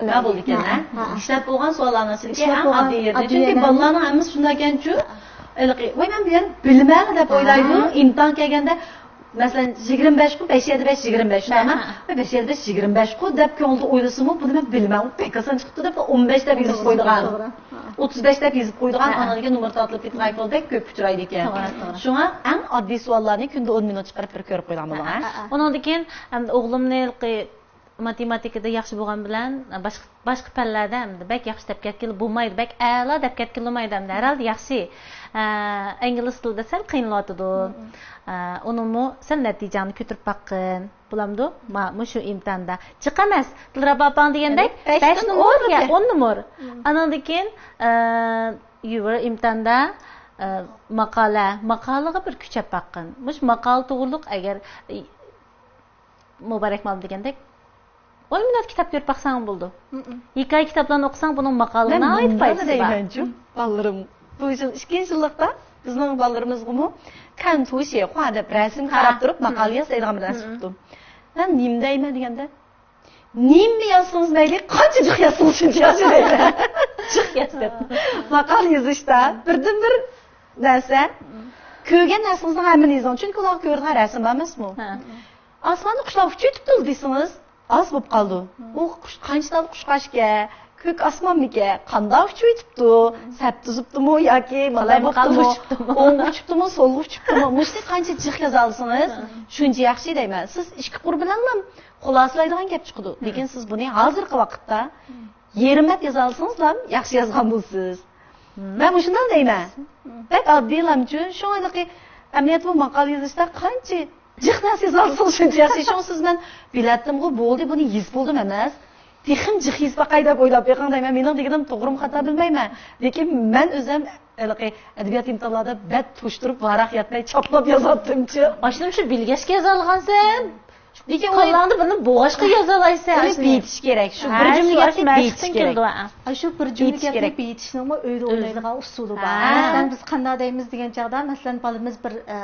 نېمە بولىدىكەن، ھە؟ ئىشلەپ بولغان سوئاللارنىڭ ئىچىدىكى ئەڭ ئاددىي يېرى. چۈنكى بالىلارنىڭ ھەممىسى شۇنداكەنچۇ، ھېلىقى، ۋاي، مەن بۇ يەرنى بىلىمەن دەپ ئويلايدۇ. ئىمتىھان كەلگەندە، مەسىلەن، يىگىرمە بەشقۇ، بەش يەردە بەش يىگىرمە بەش، شۇنداقمۇ؟ ۋاي، بەش يەردە بەش يىگىرمە بەشقۇ دەپ كۆڭلىدە ئويلىسىمۇ، بۇنى مەن بىلىمەن، ئۇ بەك ئاسان چىقىپتۇ دەپ، ئون بەش دەپ يېزىپ قويىدىغان. ئوتتۇز بەش دەپ يېزىپ قويىدىغان، ئاندىن كېيىن نومۇر تارتىلىپ كېتىدىغان ئەھۋال بەك كۆپ ئۇچرايدىكەن. شۇڭا ئەڭ ئاددىي سوئاللارنى كۈندە ئون مىنۇت چىقىرىپ بىر كۆرۈپ قويغان بولۇڭ، ھە؟ ئۇنىڭدىن كېيىن ئەمدى ئوغلۇمنى ماتېماتىكىدا ياخشى بولغان بىلەن باشقا، باشقا پەنلەردە ئەمدى بەك ياخشى دەپ كەتكىلى بولمايدۇ، بەك ئەلا دەپ كەتكىلى بولمايدۇ ئەمدى. ھەرھالدا ياخشى. ئە، ئىنگلىز تىلىدا سەل قىينىلىۋاتىدۇ. ئە، ئۇنىمۇ سەل نەتىجەڭنى كۆتۈرۈپ باققىن. بولامدۇ؟ ما-، مۇشۇ ئىمتىھاندا. جىق ئەمەس. دىلرەبا ئاپاڭ دېگەندەك، بەش نومۇر يا ئون نومۇر. ئانىڭدىن كېيىن، ئە، يۇۋېر ئىمتىھاندا، ئە، ماقالە، ماقالىغا بىر كۈچەپ باققىن. مۇشۇ ماقالە توغرۇلۇق ئەگەر، ئى، مۇبارەك مالىم دېگەندەك، ئون مىنۇت كىتاب كۆرۈپ باقساڭ بولىدۇ. ھېكايە كىتابلارنى ئوقۇساڭ، بۇنىڭ ماقالىغا ناھايىتى پايدىسى بار. دەيمەنچۇ، بالىلىرىم بۇ يىل ئىككىنچى يىللىقتا بىزنىڭ بالىلىرىمىزغىمۇ كەن توشى خۇا دەپ رەسىمگە قاراپ تۇرۇپ ماقالە ياز دەيدىغان بىر نەرسە بوپتۇ. مەن نېمە دەيمەن دېگەندە، نېمە يازسىڭىز مەيلى، قانچە جىق يازسىڭىز شۇنچە يازىسىز دەيمەن. جىق ياز دەپ. ماقالە يېزىشتا بىردىنبىر نەرسە، كۆرگەن نەرسىڭىزنىڭ ھەممىنى يېزىڭ، چۈنكى ئۇلارغا كۆرىدىغان رەسىم بار ئەمەسمۇ؟ ئاسماندا قۇشلار ئۇچۇۋېتىپتۇ دېسىڭىز، ئاز بولۇپ قالىدۇ. ئۇ قۇش قانچە تال قۇشقاچكەن، كۆك ئاسمانمىكەن، قانداق ئۇچۇۋېتىپتۇ، سەپ تىزىپتۇمۇ ياكى مالاي بوپتۇمۇ، ئوڭغا ئۇچۇپتۇمۇ، سولغا ئۇچۇپتۇمۇ، مۇشۇنى قانچە جىق يازالىسىڭىز، شۇنچە ياخشى دەيمەن. سىز ئىككى قۇر بىلەنلا خۇلاسىلايدىغان گەپ چىقىدۇ. لېكىن سىز بۇنى ھازىرقى ۋاقىتتا يېرىم بەت يازالىسىڭىزلا ياخشى يازغان بولىسىز. مەن مۇشۇنداق دەيمەن. بەك ئاددىيلامچۇ؟ شۇڭا ھېلىقى ئەمەلىيەتتە بۇ ماقالە يېزىشتا قانچە جىق نەرسە يېزالىسىڭىز شۇنچە ياخشى. شۇڭا سىز مەن بىلەتتىمغۇ، بولدى، بۇنى يېزىپ بولدۇم ئەمەس. تېخىمۇ جىق يېزىپ باقاي دەپ ئويلاپ بېقىڭ دەيمەن. مېنىڭ دېگىنىم توغرىمۇ خاتا بىلمەيمەن. لېكىن مەن ئۆزۈم ھېلىقى ئەدەبىيات ئىمتىھانلاردا بەت توشتۇرۇپ، ۋاراق يەتمەي چاپلاپ يازاتتىمچۇ. ئاشۇنى شۇ بىلگەچكە يازالىغانسەن. لېكىن ئۇنى كاللاڭدا بۇنى بوغاشقا يازالايسەن. ئۇنى بېيىتىش كېرەك. شۇ بىر جۈملە گەپنى بېيىتىش كېرەك. ئاشۇ بىر جۈملە گەپنى بېيىتىشنىڭمۇ ئۆيدە ئوينايدىغان ئۇسۇلى بار. مەسىلەن، بىز قانداق دەيمىز دېگەن چاغدا، مەسىلەن، بالىمىز بىر، ئە،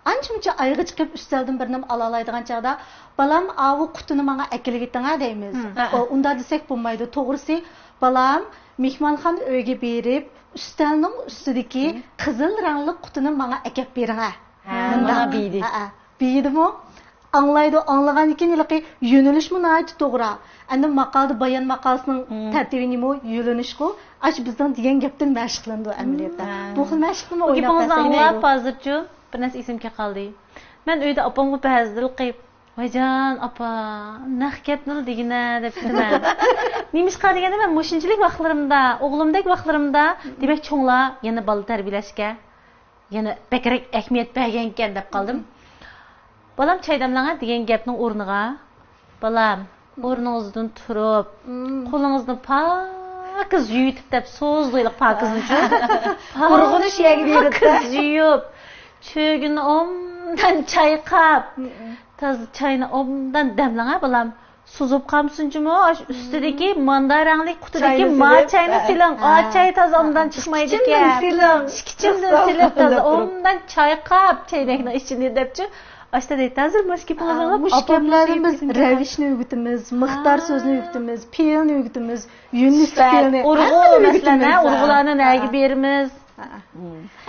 ئانچە-مۇنچە ئايغا چىقىپ ئۈستەلدىن بىر نېمە ئالالايدىغان چاغدا، بالام، ئاۋۇ قۇتىنى ماڭا ئەكېلىۋېتىڭە دەيمىز. ئۇ، ئۇنداق دېسەك بولمايدۇ. توغرىسى، بالام، مېھمانخانا ئۆيگە بېرىپ، ئۈستەلنىڭ ئۈستىدىكى قىزىل رەڭلىك قۇتىنى ماڭا ئەكەپ بېرىڭە. ھە، مۇنداق. مانا بېيىدى. ھە، ھە. بېيىدىمۇ؟ ئاڭلايدۇ، ئاڭلىغاندىن كېيىن ھېلىقى يۆنىلىشمۇ ناھايىتى توغرا. ئەمدى ماقالىدا بايان ماقالىسىنىڭ تەرتىپى نېمە؟ يۆنىلىشقۇ. ئاشۇ بىزنىڭ دېگەن گەپتىن مەشىق قىلىنىدۇ ئەمەلىيەتتە. بۇ خىل مەشىقنىمۇ بۇ گېپىڭىزنى ئاڭلاپ ھازىرچۇ بىر نەرسە ئېسىمگە كەلدى. مەن ئۆيدە ئاپامغا بەزىدە قىلىپ، ۋايجان ئاپا، نەق گەپنىلا دېگىنە دەپ كېتىمەن. نېمىشقا دېگەندە، مەن مۇشۇنچىلىك ۋاقىتلىرىمدا، ئوغلۇمدەك ۋاقىتلىرىمدا، دېمەك، چوڭلار يەنە بالا تەربىيەلەشكە يەنە بەكرەك ئەھمىيەت بەرگەنكەن دەپ قالدىم. بالام، چاي دەملەڭە دېگەن گەپنىڭ ئورنىغا، بالام، ئورنىڭىزدىن تۇرۇپ، قولىڭىزنى پاكىز يۇيۇۋېتىپ دەپ سوزدۇيلۇق پاكىزنىچۇ. ئۇرغۇنۇش يەرگە بېرىپ پاكىز يۇيۇپ، چۆگىنى ئوبدان چايقاپ، تازا چاينى ئوبدان دەملەڭە، بالام. سوزۇپ قالمىسۇن جۇمۇ، ئاشۇ ئۈستىدىكى ماندا رەڭلىك قۇتىدىكى ما چاينى سېلىڭ. ئا چاي تازا ئوبدان چىقمايدىكەن. ئىككى كىچىمدىن سېلىپ تازا ئوبدان چايقاپ، چەينەكنىڭ ئىچىنى دەپچۇ. ئاشتا دەيتتى، ھازىر مۇشۇ گېپىڭىزنى ئاڭلاپ، مۇشۇ گەپلەردىن بىز رەۋىشنى ئۆگىتىمىز، مىقدار سۆزنى ئۆگىتىمىز، پېئىلنى ئۆگىتىمىز، يۆنىلىش پېئىلنى، ئۇرغۇ مەسىلەن، ئۇرغۇلارنى نەگە بېرىمىز؟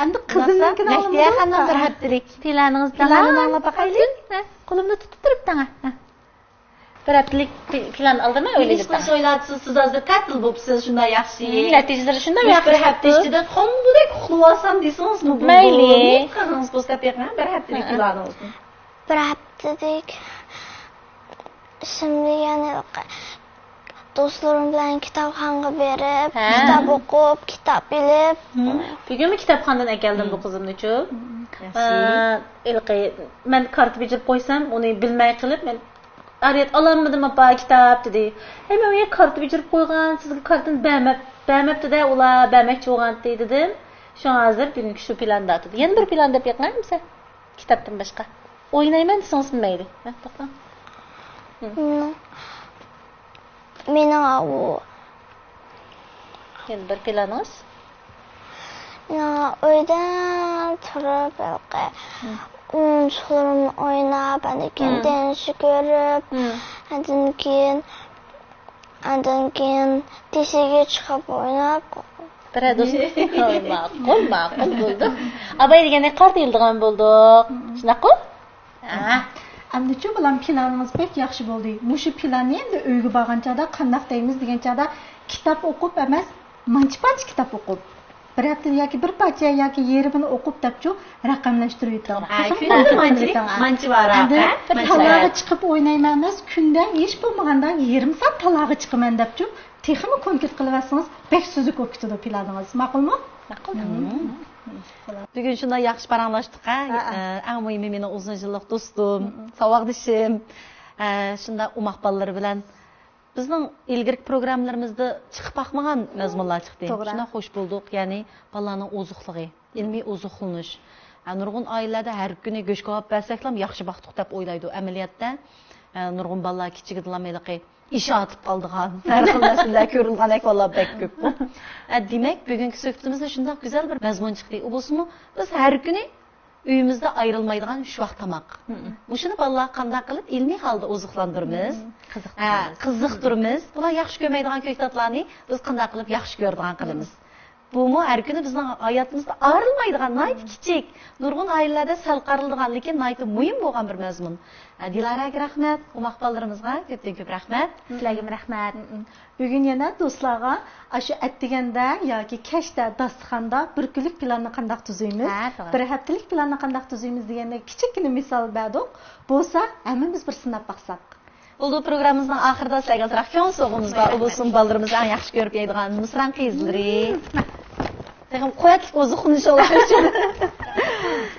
ئەمدى قىزىمنىڭكىنى ئاڭلىمىدۇق. بىر ھەپتىلىك پىلانىڭىزنى ئاڭلاپ باقايلى. قولۇمنى تۇتۇپ تۇرۇپ تەڭە. بىر ھەپتىلىك پى-، پىلان ئالدىم، ئۆيلىدىم. نېمە ئىش قىلىشنى ئويلاۋاتىسىز؟ سىز ھازىر تەتىل بوپسىز، شۇنداق ياخشى. نەتىجىلىرى شۇنداق ياخشى. بىر ھەپتە ئىچىدە تولىدەك ئۇخلىۋالسام دېسىڭىزمۇ بولىدۇ. مەيلى. نېمە قىلغىڭىز بولسا دەپ بېقىڭ، بىر ھەپتىلىك پىلانىڭىزنى. بىر ھەپتىلىك ئىشىمنى يەنە دوستلىرىم بىلەن كىتابخانىغا بېرىپ، ھە. كىتاب ئوقۇپ، كىتاب ئېلىپ. ھىم. بۈگۈنمۇ كىتابخانىدىن ئەكەلدىم بۇ قىزىمنىچۇ. ھىم. ياخشى. ئە، ھېلىقى، مەن كارتا بېجىرىپ قويسام، ئۇنى بىلمەي قېلىپ، مەن ئارىيەت ئالالمىدىم، ئاپا، كىتاب، دېدى. ھەي، مەن ئۇ يەرگە كارتا بېجىرىپ قويغان، سىزگە كارتىنى بەرمەپ-، بەرمەپتۇ-دە، ئۇلار بەرمەكچى بولغانتى، دېدىم. شۇڭا ھازىر بۈگۈنكى شۇ پىلاندا تۇردى. يەنە بىر پىلان دەپ بېقىڭە ئەمىسە. كىتابتىن باشقا. ئوينايمەن دېسىڭىزمۇ مەيلى. ھە، توختاڭ. ھىم. مېنىڭ، مېنىڭ ئاۋۇ. يەنە بىر پىلانىڭىز؟ مېنىڭ ئۆيدە تۇرۇپ، ھېلىقى، ھىم. ئويۇنچۇقلىرىمنى ئويناپ، ئاندىن كېيىن ھىم. تېنىس كۆرۈپ، ھىم. ئاندىن كېيىن ئاندىن كېيىن تېشىگە چىقىپ ئويناپ. بىرەر دوست. ھوي، ماقۇل، ماقۇل، بولدى. ئاباي دېگەندەك قارتا ئېلىدىغان بولدۇق. شۇنداققۇ؟ ھە. ئەمدىچۇ بالام، پىلانىڭىز بەك ياخشى بولدى. مۇشۇ پىلاننى ئەمدى ئۆيگە بارغان چاغدا قانداق دەيمىز دېگەن چاغدا، كىتاب ئوقۇپ ئەمەس، مانچە پانچە كىتاب ئوقۇپ، بىر ھەپتىدە ياكى بىر پارچە ياكى يېرىمىنى ئوقۇپ دەپچۇ رەقەملەشتۈرۈۋېتىڭ. ھە، كۈندە مانچىلىك مانچە بار. ئاندىن بىر تالاغا چىقىپ ئوينايمەن ئەمەس، كۈندە ھېچ بولمىغاندا يېرىم سائەت تالاغا چىقىمەن دەپچۇ تېخىمۇ كونكرېت قىلىۋەتسىڭىز، بەك سۈزۈك بولۇپ كېتىدۇ پىلانىڭىز. ماقۇلمۇ؟ ماقۇل. مم. بۈگۈن شۇنداق ياخشى پاراڭلاشتۇق، ھە؟ ھە، ھە. ئەڭ مۇھىمى مېنىڭ ئۇزۇن يىللىق دوستۇم، مم. ساۋاقدىشىم، ھە، شۇنداق ئوماق بالىلىرى بىلەن بىزنىڭ ئىلگىرىكى پروگراممىلىرىمىزدا چىقىپ باقمىغان مەزمۇنلار چىقتى. توغرا. شۇنداق خوش بولدۇق، يەنى بالىلارنىڭ ئوزۇقلۇقى، ئىلمىي ئوزۇقلىنىش. ھە، نۇرغۇن ئائىلىلەردە ھەر كۈنى گۆش كاۋاپ بەرسەكلا ياخشى باقتۇق دەپ ئويلايدۇ. ئەمەلىيەتتە، ھە، نۇرغۇن بالىلار كىچىكىدىنلا ھېلىقى ئىش ئارتىپ قالىدىغان، ھەر خىل مەسىلىلەر كۆرۈلگەن ئەھۋاللار بەك كۆپ. ھە، دېمەك، بۈگۈنكى سۆھبىتىمىزدە شۇنداق گۈزەل بىر مەزمۇن چىقتى. ئۇ بولسىمۇ، بىز ھەر كۈنى ئۆيىمىزدە ئايرىلمايدىغان ئۈچ ۋاق تاماق. مم. مۇشۇنى بالىلارغا قانداق قىلىپ ئىلمىي ھالدا ئوزۇقلاندۇرىمىز؟ مم. ھە، قىزىقتۇرىمىز. قىزىقتۇرىمىز. بۇلار ياخشى كۆرمەيدىغان كۆكتاتلارنى بىز قانداق قىلىپ ياخشى كۆرىدىغان قىلىمىز؟ بۇمۇ ھەر كۈنى بىزنىڭ ھاياتىمىزدا ئايرىلمايدىغان، ناھايىتى كىچىك، نۇرغۇن ئائىلىلەردە سەل قارىلىدىغان، لېكىن ناھايىتى مۇھىم بولغان بىر مەزمۇن. ھە، دىلارەگە رەھمەت، ئوماق بالىلىرىمىزغا كۆپتىن كۆپ رەھمەت. سىلەرگىمۇ رەھمەت. مم. بۈگۈن يەنە دوستلارغا ئاشۇ ئەتىگەندە ياكى كەچتە داستىخاندا بىر كۈنلۈك پىلاننى قانداق تۈزىمىز، ھە، توغرا. بىر ھەپتىلىك پىلاننى قانداق تۈزىمىز دېگەندەك كىچىككىنە مىسال بەردۇق. بولسا، ھەممىمىز بىر سىناپ باقساق. بولدى، پروگراممىمىزنىڭ ئاخىرىدا سىلەرگە ئازراق كۆڭۈل سوۋغىمىز بار. ئۇ بولسىمۇ بالىلىرىمىز ئەڭ ياخشى كۆرۈپ يەيدىغان مىسران قىيىزلىرى. تېخىمۇ قۇۋۋەتلىك ئوزۇقلىنىش ئۇلار ئۈچۈن.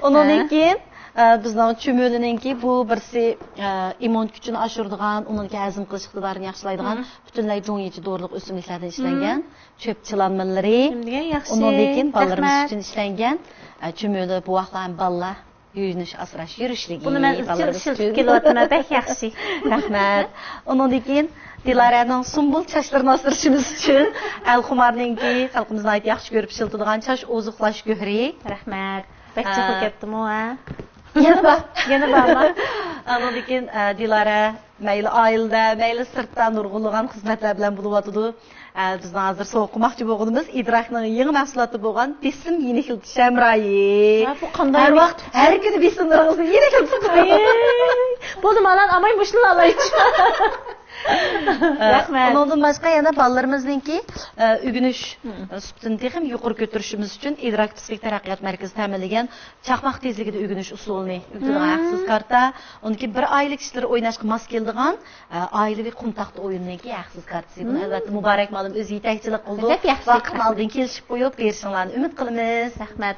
ئۇنىڭدىن ھە. كېيىن، ئە، بىزنىڭ چۈمۈلىنىڭكى بۇ بىرسى، ئە، ئىممۇن كۈچىنى ئاشۇرىدىغان، ئۇنىڭدىكى ھەزىم قىلىش ئىقتىدارىنى ياخشىلايدىغان، مم. پۈتۈنلەي جۇڭيىچى دورىلىق ئۆسۈملۈكلەردىن ئىشلەنگەن مم. چۆپ چىلانمىلىرى. نېمە دېگەن ياخشى. ئۇنىڭدىن كېيىن بالىلىرىمىز رەھمەت. ئۈچۈن ئىشلەنگەن، ئە، چۈمۈلە بوۋاقلار ھەم بالىلار يۆنىش ئاسراش يۈرۈشلۈكى بۇنى مەن ئىزچىل بالىلىرىمىز ئىشلىتىپ ئۈچۈن. كېلىۋاتىمەن، بەك ياخشى. رەھمەت. ئۇنىڭدىن كېيىن دىلارەنىڭ سۇمبۇل چاچلىرىنى ئاسرىشىمىز ئۈچۈن ئەلخۇمارنىڭكى خەلقىمىز ناھايىتى ياخشى كۆرۈپ ئىشلىتىدىغان چاچ ئوزۇقلاش گۆھىرى. رەھمەت. بەك ئە، چىقىپ كەتتىمۇ، ھە؟ يەنە بار. يەنە بارمۇ؟ ئاندىن كېيىن، ئە، دىلارە مەيلى ئائىلىدە، مەيلى سىرتتا نۇرغۇنلىغان خىزمەتلەر بىلەن بولۇۋاتىدۇ. ئە، بىزنىڭ ھازىر سوۋغا قىلماقچى بولغىنىمىز ئىدراكنىڭ يېڭى مەھسۇلاتى بولغان بېسىم يېنىكلىتىش ھەمراھى. ھە، بۇ قانداق ھەر يېنىك-، ۋاقىت، ھەر كۈنى بېسىملىرىڭىزنى يېنىكلىتىپ تۇرۇڭ. ئاي، بولدى، مالان ئاماي مۇشۇنى ئالايچۇ. ئە، رەھمەت. ئۇنىڭدىن باشقا يەنە بالىلىرىمىزنىڭكى، ئە، ئۆگىنىش، مم. ئە، سۈپىتىنى تېخىمۇ يۇقىرى كۆتۈرۈشىمىز ئۈچۈن ئىدراك پسىخىك تەرەققىيات مەركىزى تەمىنلىگەن چاقماق تېزلىكىدە ئۆگىنىش ئۇسۇلىنى ئۆگىتىدىغان مم. ھەقسىز كارتا. ئۇنىڭدىن كېيىن بىر ئائىلە كىشىلىرى ئويناشقا ماس كېلىدىغان، ئە، ئائىلىۋى قۇم تاختا ئويۇنىنىڭكى ھەقسىز كارتىسى. بۇنى مم. ئەلۋەتتە مۇبارەك مالىم ئۆزى يېتەكچىلىك قىلىدۇ. بەك ياخشى. ۋاقىتنى ئالدىن كېلىشىپ قويۇپ بېرىشىڭلارنى ئۈمىد قىلىمىز. رەھمەت.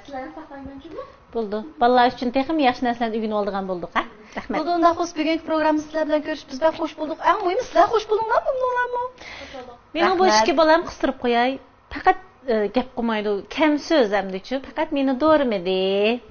بولدى. بالىلار ئۈچۈن تېخىمۇ ياخشى نەرسىلەرنى ئۆگىنىۋالىدىغان بولدۇق، ھە؟ رەھمەت. بولدى، ئۇنداق بولسا بۈگۈنكى پروگراممىمىزدا سىلەر بىلەن كۆرۈشۈپ بىز بەك خوش بولدۇق. ئەڭ مۇھىمى سىلەر خوش بولۇڭلار، مۇڭلارمۇ. مېنىڭ بۇ رەھمەت. ئىككى بالام قىستۇرۇپ قوياي. پەقەت، ئە، گەپ قىلمايدۇ. كەم سۆز ئەمدىچۇ. پەقەت مېنى دورىمىدى.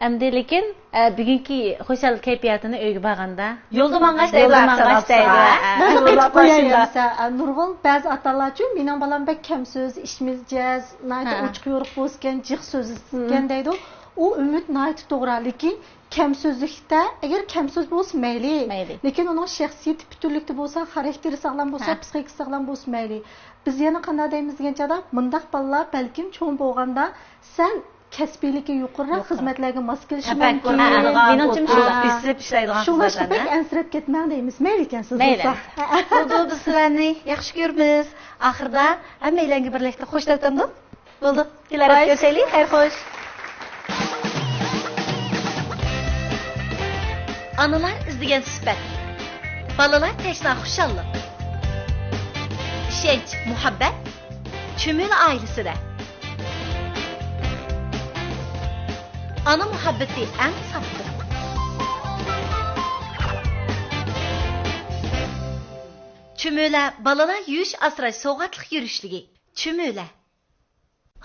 ئەمدى لېكىن، ئە، بۈگۈنكى خۇشال كەيپىياتىنى ئۆيگە بارغاندا. يولدا ماڭغاچ دەيدۇ، يولدا ماڭغاچ دەيدۇ. ھە. ھە. يولدا قوياي ماڭغاچ دەيدۇ. دېسە، ئە، نۇرغۇن بەزى ئاتا-ئانلارچۇ، مېنىڭ بالام بەك كەم سۆز، ئىچ مىجەز، ناھايىتى ھە. ئوچۇق يورۇق بولسىكەن، جىق سۆزلىسىكەن مم. دەيدۇ. ئۇ ئۈمىد ناھايىتى توغرا، لېكىن كەم سۆزلۈكتە، ئەگەر كەم سۆز بولسا مەيلى. مەيلى. لېكىن ئۇنىڭ شەخسىيىتى پۈتۈنلۈكتە بولسا، خاراكتېرى ساغلام بولسا، ھە. پسىخىكىسى ساغلام بولسا مەيلى. بىز يەنە قانداق دەيمىز دېگەن چاغدا، مۇنداق بالىلار بەلكىم چوڭ بولغاندا سەل كەسپىيلىكى يۇقىرىراق يۇقىرى. خىزمەتلەرگە ماس كېلىشى تەپەككۇر مۇمكىن. قىلىدىغان، مېنىڭچە مۇشۇنداق. ئىسسىپ ئىشلەيدىغان شۇڭلاشقا خىزمەتلەرنى. بەك ئەنسىرەپ كەتمەڭ دەيمىز. مەيلى بولسا. بولدى، بىز سىلەرنى ياخشى كۆرىمىز. ئاخىرىدا ھەممەيلەنگە بىرلىكتە خوش تارتامدۇق. بولدى. كېلەر ھەپتە كۆرۈشەيلى. خەير خوش. ئانىلار ئىزدىگەن سۈپەت. بالىلار تەشنا خۇشاللىق. ئىشەنچ، مۇھەببەت چۈمۈلە ئائىلىسىدە. ئانا مۇھەببىتى ئەڭ ساپلىق. چۈمۈلە بالىلار يۇيۇش ئاسراش سوۋغاتلىق يۈرۈشلۈكى. چۈمۈلە.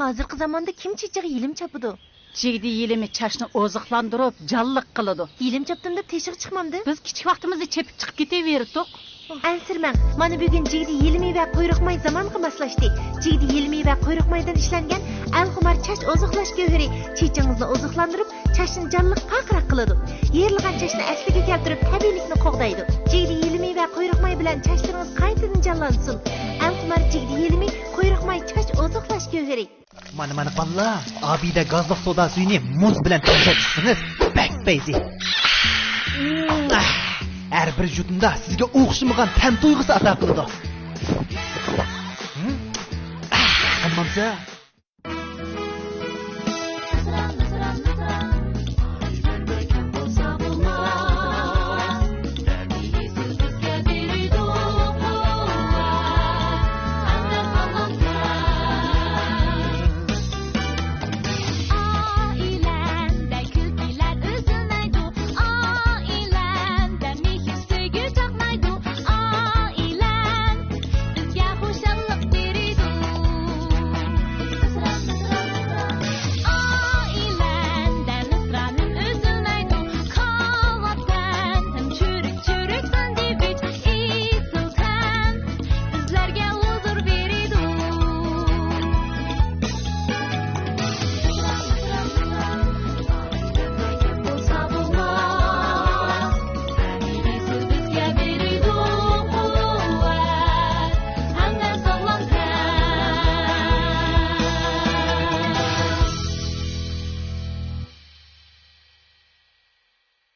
ھازىرقى زاماندا كىم چېچىغا يېلىم چاپىدۇ؟ جىگدە يېلىمى چاچنى ئوزۇقلاندۇرۇپ، جانلىق قىلىدۇ. يېلىم چاپتىم دەپ تېشىغا چىقمامدۇ؟ بىز كىچىك ۋاقتىمىزدا چېپىپ چىقىپ كېتىۋېرىتتۇق. ئەنسىرىمەڭ، مانا بۈگۈن جىگدە يېلىمى ۋە قۇيرۇق ماي زامانغا ماسلاشتى. جىگدە يېلىمى ۋە قۇيرۇق مايدىن ئىشلەنگەن ئەلخۇمار چاچ ئوزۇقلاش گۆھىرى چېچىڭىزنى ئوزۇقلاندۇرۇپ، چاچنى جانلىق، پارقىراق قىلىدۇ. يېرىلغان چاچنى ئەسلىگە كەلتۈرۈپ، تەبىئىيلىكنى قوغدايدۇ. جىگدە يېلىمى ۋە قۇيرۇق ماي بىلەن چاچلىرىڭىز قايتىدىن جانلانسۇن. ئەلخۇمار جىگدە يېلىمى، قۇيرۇق ماي، چاچ ئوزۇقلاش گۆھىرى. مانا، مانا، بالىلار، ئابىدە گازلىق سودا سۈيىنى مۇز بىلەن تەڭشەپ ئىچسىڭىز، بەك پەيزى. ھەر بىر يۇتۇمدا سىزگە ئوخشىمىغان تەم تۇيغۇسى ئاتا قىلىدۇ. ھە؟ قانمامسا؟